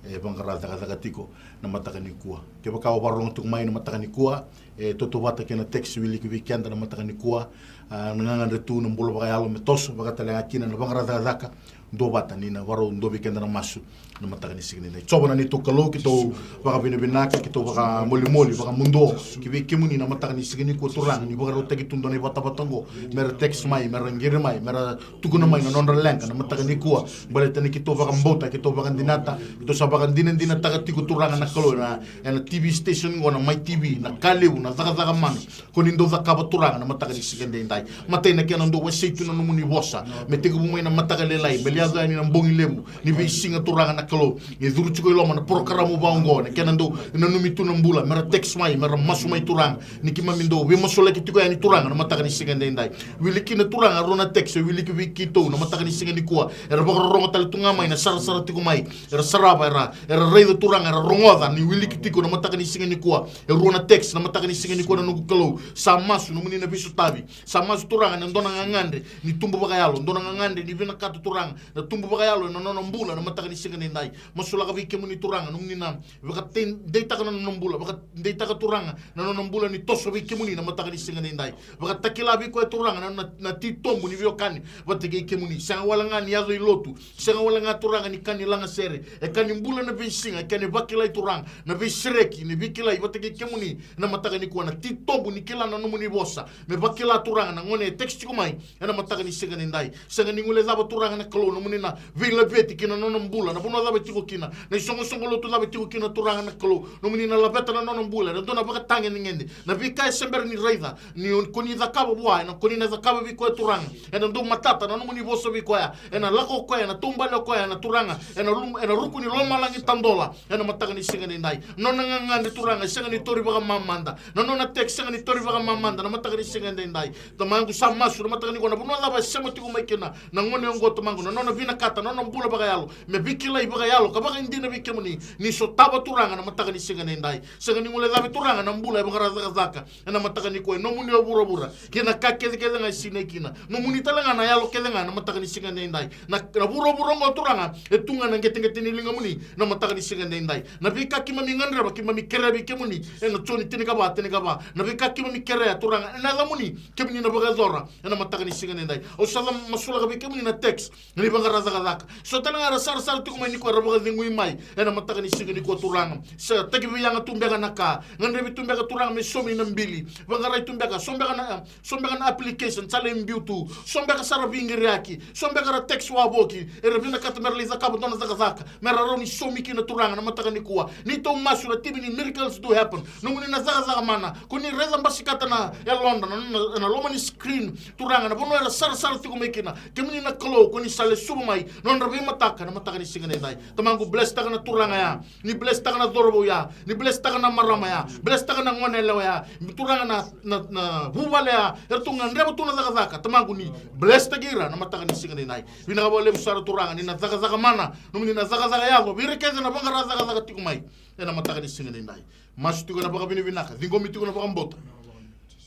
e vaqara cakacaka tiko na mataka nikua. Kevaka o vakarorogo tiko mai na mataka nikua, e tautauvata kei na text wiliki vei keda na mataka nikua, ah, na gagadre tu na bula vakayalo me toso, vaka tale ga kina na vaqara cakacaka. Duavata ni na vakarau dua vei keda na masu na mataka ni siga edaidai. Jiova na neitou Kalou, keitou vakavinavinaka, keitou vakamolimoli, vakamuduo ki vei kemuni na mataka ni siga nikua Turaga, ni vakarautaki tu dua na ivatavata oqo, mera text mai, mera qiri mai, mera tukuna mai na nodra leqa na mataka nikua. Baleta ni keitou vakabauta, keitou vakadinata, keitou sa vakadinadinataka tiko Turaga na Kalou ena, ena T V station oqo na Mai T V, na ka levu, na cakacaka mana ko ni dau cakava Turaga na mataka ni siga edaidai. Matai na kena dau wasei tu na nomuni vosa me tekivu mai na mataka lailai me lia yaco yani na bogi levu ni veisiga, Turaga na Kalou. E curu tiko i loma na porokaramu vaka oqo, na kena dau nanumi tu na bula, mera text mai, mera masu mai, Turaga. Ni keimami dau veimasulaki tiko yani, Turaga, na mataka ni siga edaidai. Wili kina, Turaga, rua na text e wiliki vei keitou na mataka ni siga nikua. Era vakarorogo tale tu ga mai na sarasara tiko mai. Era sarava, era, era raica, Turaga, era rogoca ni wiliki tiko na mataka ni siga nikua e rua na text na mataka ni siga nikua, na noqu Kalou. Sa masu nomuni na veisotavi. Sa masu, Turaga, na dua na gagadre ni tubu vakayalo, dua na gagadre ni vinakata, Turaga, na tubu vakayalo ena nona bula na mataka ni siga edaidai. Masulaka vei kemuni, Turaga, nomuni na vakadeitaka na nona bula, vakadeitaka, Turaga, na nona bula ni toso vei kemuni na mataka ni siga edaidai. Vakatakila vei koya, Turaga, na, na, na titobu ni veiwekani vata kei kemuni. Sega wale ga ni yaco i lotu, sega wale ga, Turaga, ni ka ni lagasere. E ka ni bula na veisiga, e ka ni vakilai, Turaga, na veisereki ni veikilai vata kei kemuni na mataka nikua, na titobu ni kila na nomuni vosa. Me vakila, Turaga, na gone e text tiko mai ena mataka ni siga edaidai. Sega ni guilecava, Turaga na Kalou, nomuni na veilaveti ki na nona bula, na vanua cava e tiko kina, na isoqosoqo lotu cava e tiko kina, Turaga na Kalou, nomuni na laveta na nona bula ena dua na vakatagedegede. Na veika e se bera ni raica, ni o, ko ni cakava vua, ena ko ni na cakava vei koya, Turaga. Ena dau matata na nomuni vosa vei koya, ena lako o koya, ena taubale o koya, ena, Turaga, ena lum-, ena ruku ni lomalagi tadola ena mataka ni siga edaidai. Nona gagadre, Turaga, e sega ni tauri vakamamada. Na nona text sega ni tauri vakamamada na mataka ni siga edaidai. Tamaqu, sa masu na mataka nikua, na vanua cava e sema tiko mai kina na gone oqo, Tamaqu, na nona vinakata, na nona bula vakayalo, me veikilai vakayalo ka vakaidina vei kemuni. Ni sotava, Turaga, na mataka ni siga edaidai. Sega ni guilecavi, Turaga, na bula e vakarau cakacaka ena mataka nikua, e nomuni o vuravura, kei na ka kecekece ga e sinai kina. Nomuni tale ga na yalo kece ga na mataka ni siga edaidai. Na, na vuravura oqo, Turaga, e tu ga na qeteqete ni ligamuni na mataka ni siga edaidai. Na veika keimami gadreva, keimami kerea vei kemuni ena Joni tinikava, tinikava. Na veika keimami kerea, Turaga, ena yacamuni, kemuni na vakayacora ena mataka ni siga edaidai. Au sa masulaka vei kemuni na text ni vakarau cakacaka. So tale ga era sarasara tiko mai nikua, era vakacegui mai ena mataka ni siga nikua, Turaga. Sa tekivu yaga tu beka na ka, gadrevi tu beka, Turaga, me saumi na bili. Vaqarai tu beka, so beka na, so beka na application sa lai biu tu, so beka sa ra veiqiriyaki, so beka ra text wavoki, era vinakata mera lai cakava dua na cakacaka, mera rawa ni saumi kina, Turaga, na mataka nikua. Neitou masu na timi ni Miracles Do Happen, nomuni na cakacaka mana. Ko ni raica basikata na yalodra na, na, na loma ni screen, Turaga, na vanua era sarasara tiko mai kina. Kemuni na Kalou, ko ni sa lesuva mai na nodra veimataka na mataka ni siga edaidai. Tamaqu, blesstaka na turaga ya. Ni blesstaka na cauravou ya. Ni blesstaka na marama ya. Blesstaka na gone yalewa ya. Turaga, na, na, na vuvale ya, eratou gadreva tu na cakacaka. Tamaqu, ni blesstaki ira na mataka ni siga edaidai. Vinaka vakalevu sara, Turaga, ni na cakacaka mana, nomuni na cakacaka yaco vei ira kece na vaqara cakacaka tiko mai ena mataka ni siga edaidai. Masu tiko ena vakavinavinaka, ciqomi tiko na vakabauta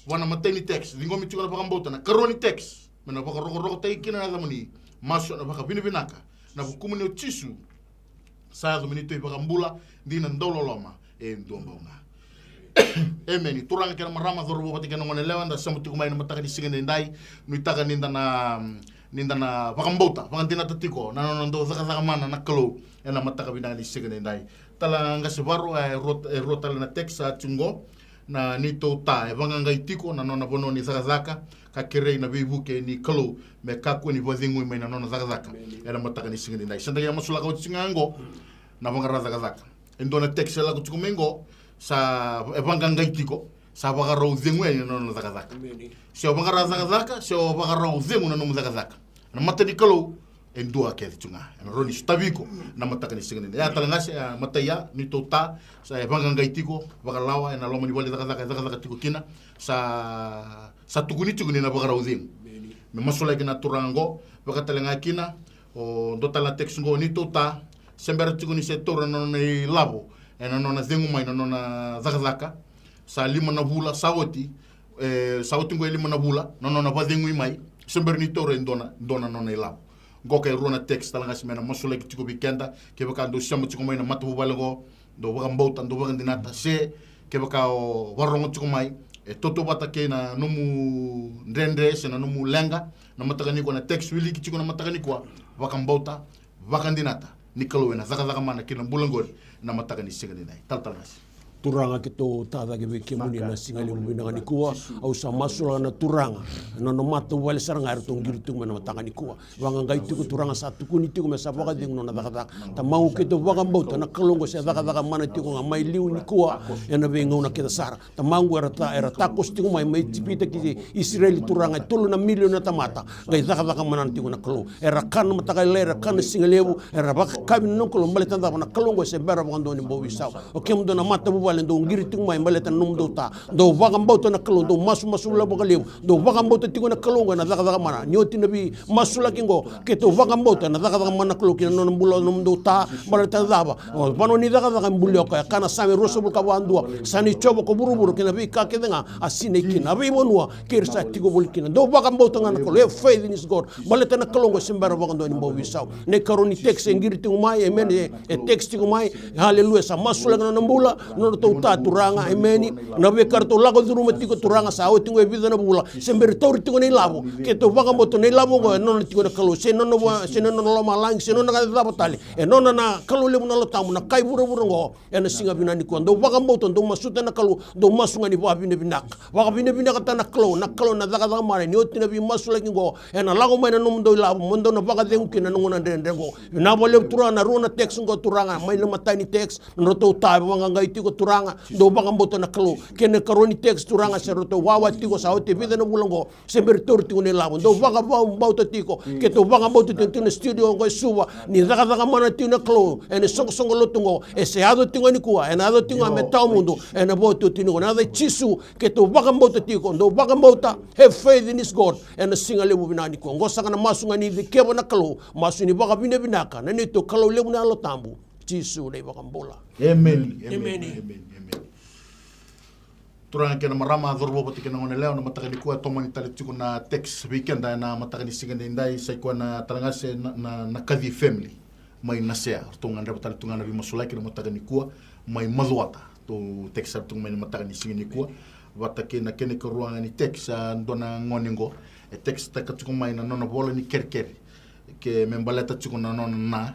vua na imatai ni text, ciqomi tiko na vakabauta na ikarua ni text, me na vakarokorokotaki kina na yacamuni. Masu ena vakavinavinaka ena vukumuni o Jisu, sa yaco me neitou iVakabula dina, dauloloma e dua bau ga. Emeni. Turaga kei na marama, cauravou vata kei na gone yalewa, da sema tiko mai ena mataka ni siga edaidai. Nuitaka ni da na, ni da na vakabauta vakadinata tiko na nona dau cakacaka mana na Kalou ena mataka vinaka ni siga edaidai. Tala qase Varo, e rua, e rua tale na text sa tiko qo. Na neitou ta e vaqaqai tiko na nona vanua ni cakacaka, ka kerei na veivuke ni Kalou me kakua ni vakacegui mai na nona cakacaka ena mataka ni siga edaidai. Sa da qai masulaka oti tiko ga qo na vaqara cakacaka. E dua na text e lako tiko mai qo, sa e vaqaqai tiko, sa vakarau cegu yani na nona cakacaka. Se o vaqara cakacaka, se o vakarau cegu na nomu cakacaka, na mata ni Kalou e dua kece tu ga. Ena rawa ni sotavi iko na mataka ni siga edaidai. Ia tale qase, e, matai ya, neitou ta, sa e vaqaqai tiko vakalawa ena loma ni vale ni cakacaka e cakacaka tiko kina. Sa, sa tukuni tiko ni na vakarau cegu. Me masulaki na turaga qo, vaka tale ga kina o dua tale na text qo, neitou ta, se bera tiko ni se taura na nona ilavo ena nona cegu mai na nona cakacaka. Sa lima na vula sa oti, e, sa oti qo e lima na vula na nona vakacegui mai, se bera ni taura e dua na, dua na nona ilavo. Qo ka e rua na text tale qase me na masulaki tiko vei keda, kevaka dou sema tiko mai na matavuvale qo, dou vakabauta, dou vakadinata, se kevaka o vakarorogo tiko mai e tautauvata kei na nomu dredre se na nomu leqa na mataka nikua, na text wiliki tiko na mataka nikua, vakabauta, vakadinata ni Kalou ena cakacaka mana ki na bula qori na mataka ni siga edaidai. Talatala qase. Turaga, keitou tacake vei kemuni na siga levu vinaka nikua. Au sa masulaka na Turaga, na nona matavuvale sara ga eratou qiri tiko mai na mataka nikua. Vaqaqai tiko Turaga, sa tukuni tiko me sa vakacegu nona cakacaka. Tamaqu, keitou vakabauta na Kalou oqo se cakacaka mana tiko ga mai liu nikua ena veigauna kece sara. Tamaqu, era ta, era takoso tiko mai mai Ijipita ki Isireli Turaga, e tolu na milioni na tamata. Qai cakacaka mana tiko na Kalou. Era kana mataka lailai, era kana siga levu, era vakakavi na noqu Kalou, baleta na cava? Na Kalou oqo se bera vakadua ni bau veisau. O kemudou na matavuvale dou qiri tiko mai baleta na nomudou ta, dou vakabauta na Kalou, dou masumasu vakalevu, dou vakabauta tiko na Kalou oqo ena cakacaka mana. Ni oti na veimasulaki oqo, keitou vakabauta na cakacaka mana na Kalou ki na nona bula na nomudou ta, baleta na cava? O vanua ni cakacaka e bulia o koya, kaya na Same ruasagavulu ka va, dua. Sa nei Jiova ko vuravura kei na veika kece ga a sinai kina, a veivanua kei ira sa tiko voli kina. Dou vakabauta ga na Kalou. Have faith in his God. Baleta na Kalou oqo se bera vakadua ni bau veisau. Na ikarua ni text e qiri tiko mai, amen, e, e text tiko mai. Haleluya, sa masulaki na nona bula, na nodratou ta Turaga, amen. Na veika eratou lako curuma tiko Turaga, sa oti oqo e vica na vula, se bera ni tauri tiko na ilavo. Keitou vakabauta na ilavo oqo e nona tiko na Kalou, se nona va, se nona lomalagi, se nona ka cava tale. E nona na Kalou levu na Yalo Tabu, na kai vuravura oqo. Ena siga vinaka nikua, dou vakabauta, dou masuta na Kalou, dou masu ga ni vakavinavinaka. Vakavinavinakataka na Kalou, na Kalou na cakacaka mana, ni oti na veimasulaki oqo, ena lako mai na nomudou ilavo, mo dou na vakacegu kina na gauna dredre oqo. Vinaka vakalevu Turaga, na rua na text oqo Turaga, mai na matai ni text, na nodratou ta e vaqaqai tiko Turaga, dou vakabauta na Kalou. Kei na ikarua ni text Turaga, se ratou wawa tiko, sa oti e vica na vula oqo, se bera ni tauri tiko na ilavo. Dou vakabauta tiko. Keitou vakabauta tiko, tiko na studio oqo e Suva, ni cakacaka mana tiko na Kalou ena isoqosoqo lotu oqo. E se yaco tiko ga nikua, ena yaco tiko ga me tawamudu ena veiwatini oqo. Ena yaca i Jisu, keitou vakabauta tiko. Dou vakabauta, have faith in his God. Ena siga levu vinaka nikua oqo, saka na masu ga ni dikeva na Kalou, masu ni vakavinavinaka na neitou Kalou levu na Yalo Tabu, Jisu na iVakabula. Emeni, emeni, emeni, emeni. Turaga kei na marama, cauravou vata kei na goneyalewa, na mataka nikua e tomani tale tiko na text vei keda ena mataka ni siga edaidai, sa i koya na talega se na, na, na Kaci family mai Nasea. Ratou gadreva tale tu ga na veimasulaki na mataka nikua mai Macuata. Ratou text sara tu ga mai na mataka ni siga nikua. Vata kei na kena ikarua ga ni text, a, dua na gone oqo e text taka tiko mai na nona vola ni kerekere, ke me baleta tiko na nona na,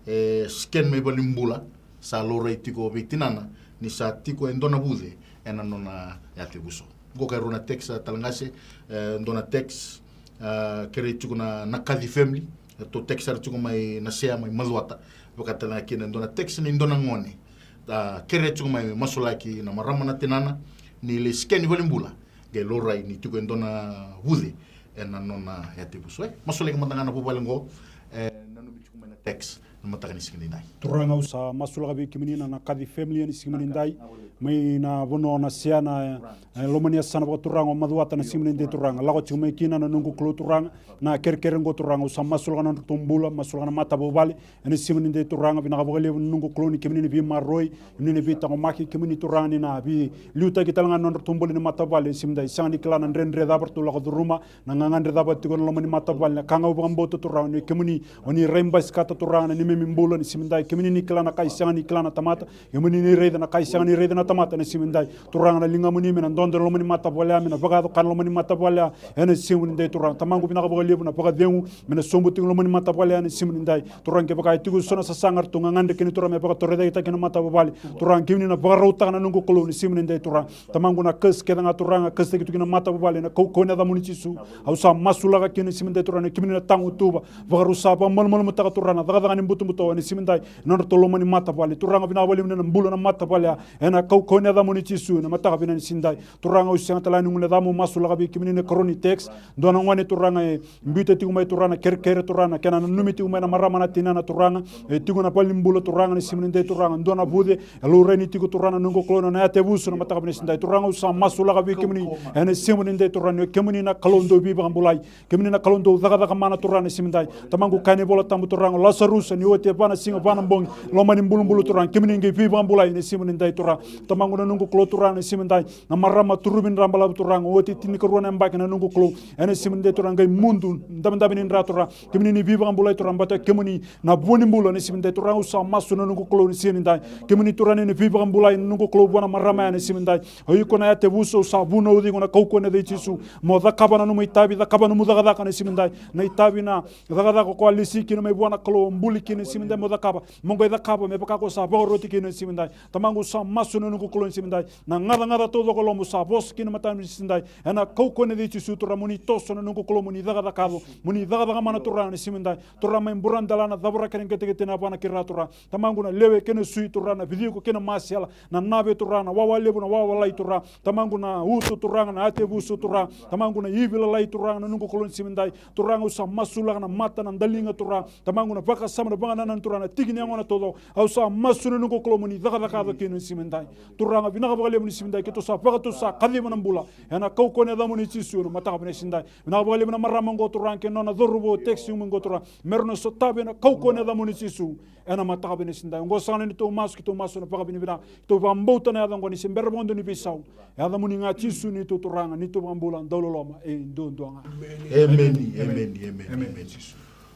e, scan mai valenibula, sa laurai tiko vei tinana ni sa tiko e dua na vuce ena nona yatevuso. Oqo ka e rua na text, a, talega se, e, dua na text, a, kerei tiko na, na Kaci family, e, ratou text sara tiko mai Nasea, mai Macuata. Vaka talega kina e dua na text ni dua na gone, a, kerea tiko mai masulaki na marama na tinana ni lai scan valenibula, qai laurai ni tiko e dua na vuce ena nona yatevuso. E masulaki mada ga na vuvale oqo, e, nanumi tiko mai na text na mataka ni siga edaidai. Turaga, au sa masulaka vei kemuni na, na Kaci family ena siga edaidai, mai na vanua o Nasea, na, e, loma ni yasana vakaturaga o Macuata, na siga edaidai Turaga. Lako tiko mai kina na noqu Kalou Turaga na kerekere oqo Turaga. Au sa masulaka na nodratou bula, masulaka na matavuvale ena siga edaidai Turaga. Vinaka vakalevu na noqu Kalou ni kemuni na veimaroroi, kemuni na veitaqomaki, kemuni Turaga ni na veiliutaki talega na nodratou bula ni matavuvale ena siga edaidai. Sega ni kila na dredre cava ratou lako curuma, na gagadre cava tiko ena loma ni matavuvale. Na ka ga au vakabauta Turaga ni o kemuni o ni raibasikata Turaga na neimami bula ena siga edaidai. Kemuni ni kila na ka e sega ni kila na tamata, kemuni ni raica na ka e sega ni raica na tamata ena siga edaidai. Turaga, na ligamuni me na dodo ena loma ni matavuvale ya, me na vakayaco ka ena loma ni matavuvale ya ena siga edaidai Turaga. Tamaqu, vinaka vakalevu na vakacegu me na sobu tiko ena loma ni matavuvale ya ena siga edaidai. Turaga, kevaka e tiko eso na sasaga ratou gagadre kina Turaga me vakatorocaketaki na matavuvale, Turaga, kemuni na vakarautaka na noqu Kalou ena siga edaidai Turaga. Tamaqu, na curse kece ga Turaga, cursetaki tu kina na matavuvale, ena kaukauwa ni yacamuni Jisu, au sa masulaka kina ena siga edaidai Turaga, ni kemuni na tagutuva, vakarusa, vakamalumalumutaka Turaga na cakacaka ni butobuto ena siga edaidai ena nodratou loma ni matavuvale. Turaga, vinaka vakalevu ni na bula na matavuvale ya ena kaukauwa ni yacamuni Jisu ena mataka vinaka ni siga edaidai. Turaga, au sega tale ga ni guilecavi meu masulaka vei kemuni na ikarua ni text. Dua na gone Turaga e biuta tiko mai Turaga na kerekere Turaga, na kena nanumi tiko mai na marama na tinana Turaga, e tiko ena valenibula Turaga ena siga edaidai Turaga. Dua na vuce e laurai ni tiko Turaga na noqu Kalou ena nona yatevuso ena mataka vinaka ni siga edaidai. Turaga, au sa masulaka vei kemuni ena siga edaidai Turaga, ni o kemuni na Kalou dau veivakabulai. Kemuni na Kalou dau cakacaka mana Turaga ena siga edaidai. Tamaqu, kaya na iVola Tabu Turaga, o Lasarusa ni oti e va na siga, va na bogi, loma ni bulubulu Turaga, kemuni qai veivakabulai ena siga edaidai Turaga. Tamaqu, na noqu Kalou Turaga ena siga edaidai, na marama Turuvi ni Dra Balavu Turaga, oti e tinikarua na yabaki na noqu Kalou, ena siga edaidai Turaga, qai mudu, dabedabe ni dra Turaga, kemuni ni veivakabulai Turaga, baleta o kemuni na vua ni bula ena siga edaidai Turaga. Au sa masu na noqu Kalou ena siga edaidai, kemuni Turaga ni na veivakabulai na noqu Kalou vua na marama ya ena siga edaidai. O iko na yatevuso, au sa vunauci iko ena kaukauwa ni yaca i Jisu, mo cakava na nomu itavi, cakava na nomu cakacaka ena siga edaidai. Na itavi, na cakacaka ko a lesi kina mai vua na Kalou, o buli kina na siga nidai mo cakava, mo qai cakava me vaka ko sa vakaroti kina na siga nidai. Tamaqu sa masu na noqu Kalou na siga nidai. Na gacagaca taucoko lomaqu sa vosa kina mataka ni siga nidai. Ena kaukauwa ni yaca i Jisu Turaga mo ni toso na noqu Kalou mo ni cakacaka yaco. Mo ni cakacaka mana Turaga na siga nidai. Turaga mai buradela na cavura kei na qeteqete na vana kei ra Turaga. Tamaqu na lewe kei na sui Turaga na viciko kei na masela. Na nave Turaga na wawa levu na wawa lai Turaga. Tamaqu na uto Turaga na atevuso Turaga. Tamaqu na ivi lalai Turaga na noqu Kalou na siga nidai. Turaga au sa masulaka na mata na daliga Turaga. Tamaqu na vakasama na vakanananu Turaga na tiki ni yagona taucoko. Au sa masu na noqu Kalou mo ni cakacaka yaco kina na siga nidai. Turaga vinaka vakalevu ni siga nidai keitou sa vakatusa kaciva na bula. Ena kaukauwa ni yacamuni Jisu na mataka vinaka ni siga nidai. Vinaka vakalevu na marama oqo Turaga kei na nona cauravou text mai oqo Turaga. Me rau na sotavi ena kaukauwa ni yacamuni Jisu. Ena mataka vinaka ni siga nidai. Oqo saka na neitou masu keitou masu ena vakavinavinaka. Keitou vakabauta na yaca oqo ni se bera vakadua ni veisau. Yacamuni ga Jisu neitou Turaga, neitou vakabula, dauloloma, e duadua ga. Emeni, emeni, emeni, emeni.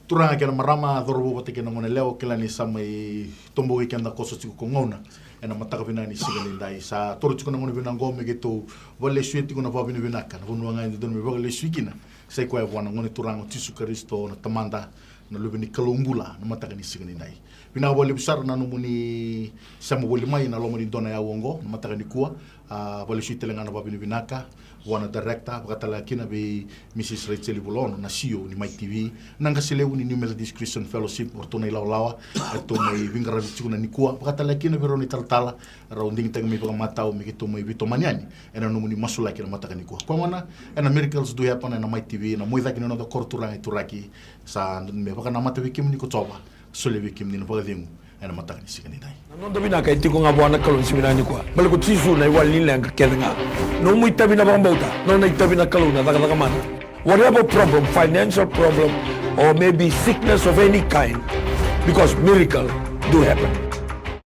Turaga kei na marama, cauravou vata kei na goneyalewa, kila ni sa mai toboki keda koso tiko ko gauna. Ena mataka vinaka ni siga nidai. Sa toro tiko na gauna vinaka oqo me keitou vakalesuya tiko na vakavinavinaka. Na vanua ga e dodonu me vakalesui kina. Sa i koya vua na Gone Turaga o Jisu Karisito na Tamada, na Luve ni Kalou bula, na mataka ni siga nidai. Vinaka vakalevu sara na nomuni sema voli mai ena loma ni dua na aua oqo, na mataka nikua. A, vakalesui tale ga na vakavinavinaka vua na director, vakatalega kina vei Mrs Rachel Vulaono, na C E O ni Mai T V, na qase levu ni New Methodist Christian Fellowship, o ratou na ilawalawa eratou mai veiqaravi tiko nikua, vakatalega kina vei rau na italatala, rau digitaki mai vakamatau me keitou mai veitomani yani ena nomuni masulaki ena mataka nikua. Koya gona, ena Miracles Do Happen ena Mai T V, ena moicake ni noda koro turaga e Turaki, sa dodonu me vakanamata vei kemuni ko Jiova, solia vei kemuni na vakacegu ena mataka ni siga nidai. Na noda vinaka e tiko ga vua na Kalou ni siga vinaka nikua. Baleta ko Jisu na iwali ni leqa kece ga. Nomu itavi na vakabauta, nona itavi na Kalou na cakacaka mana. Whatever problem, financial problem, or maybe sickness of any kind, because miracle do happen.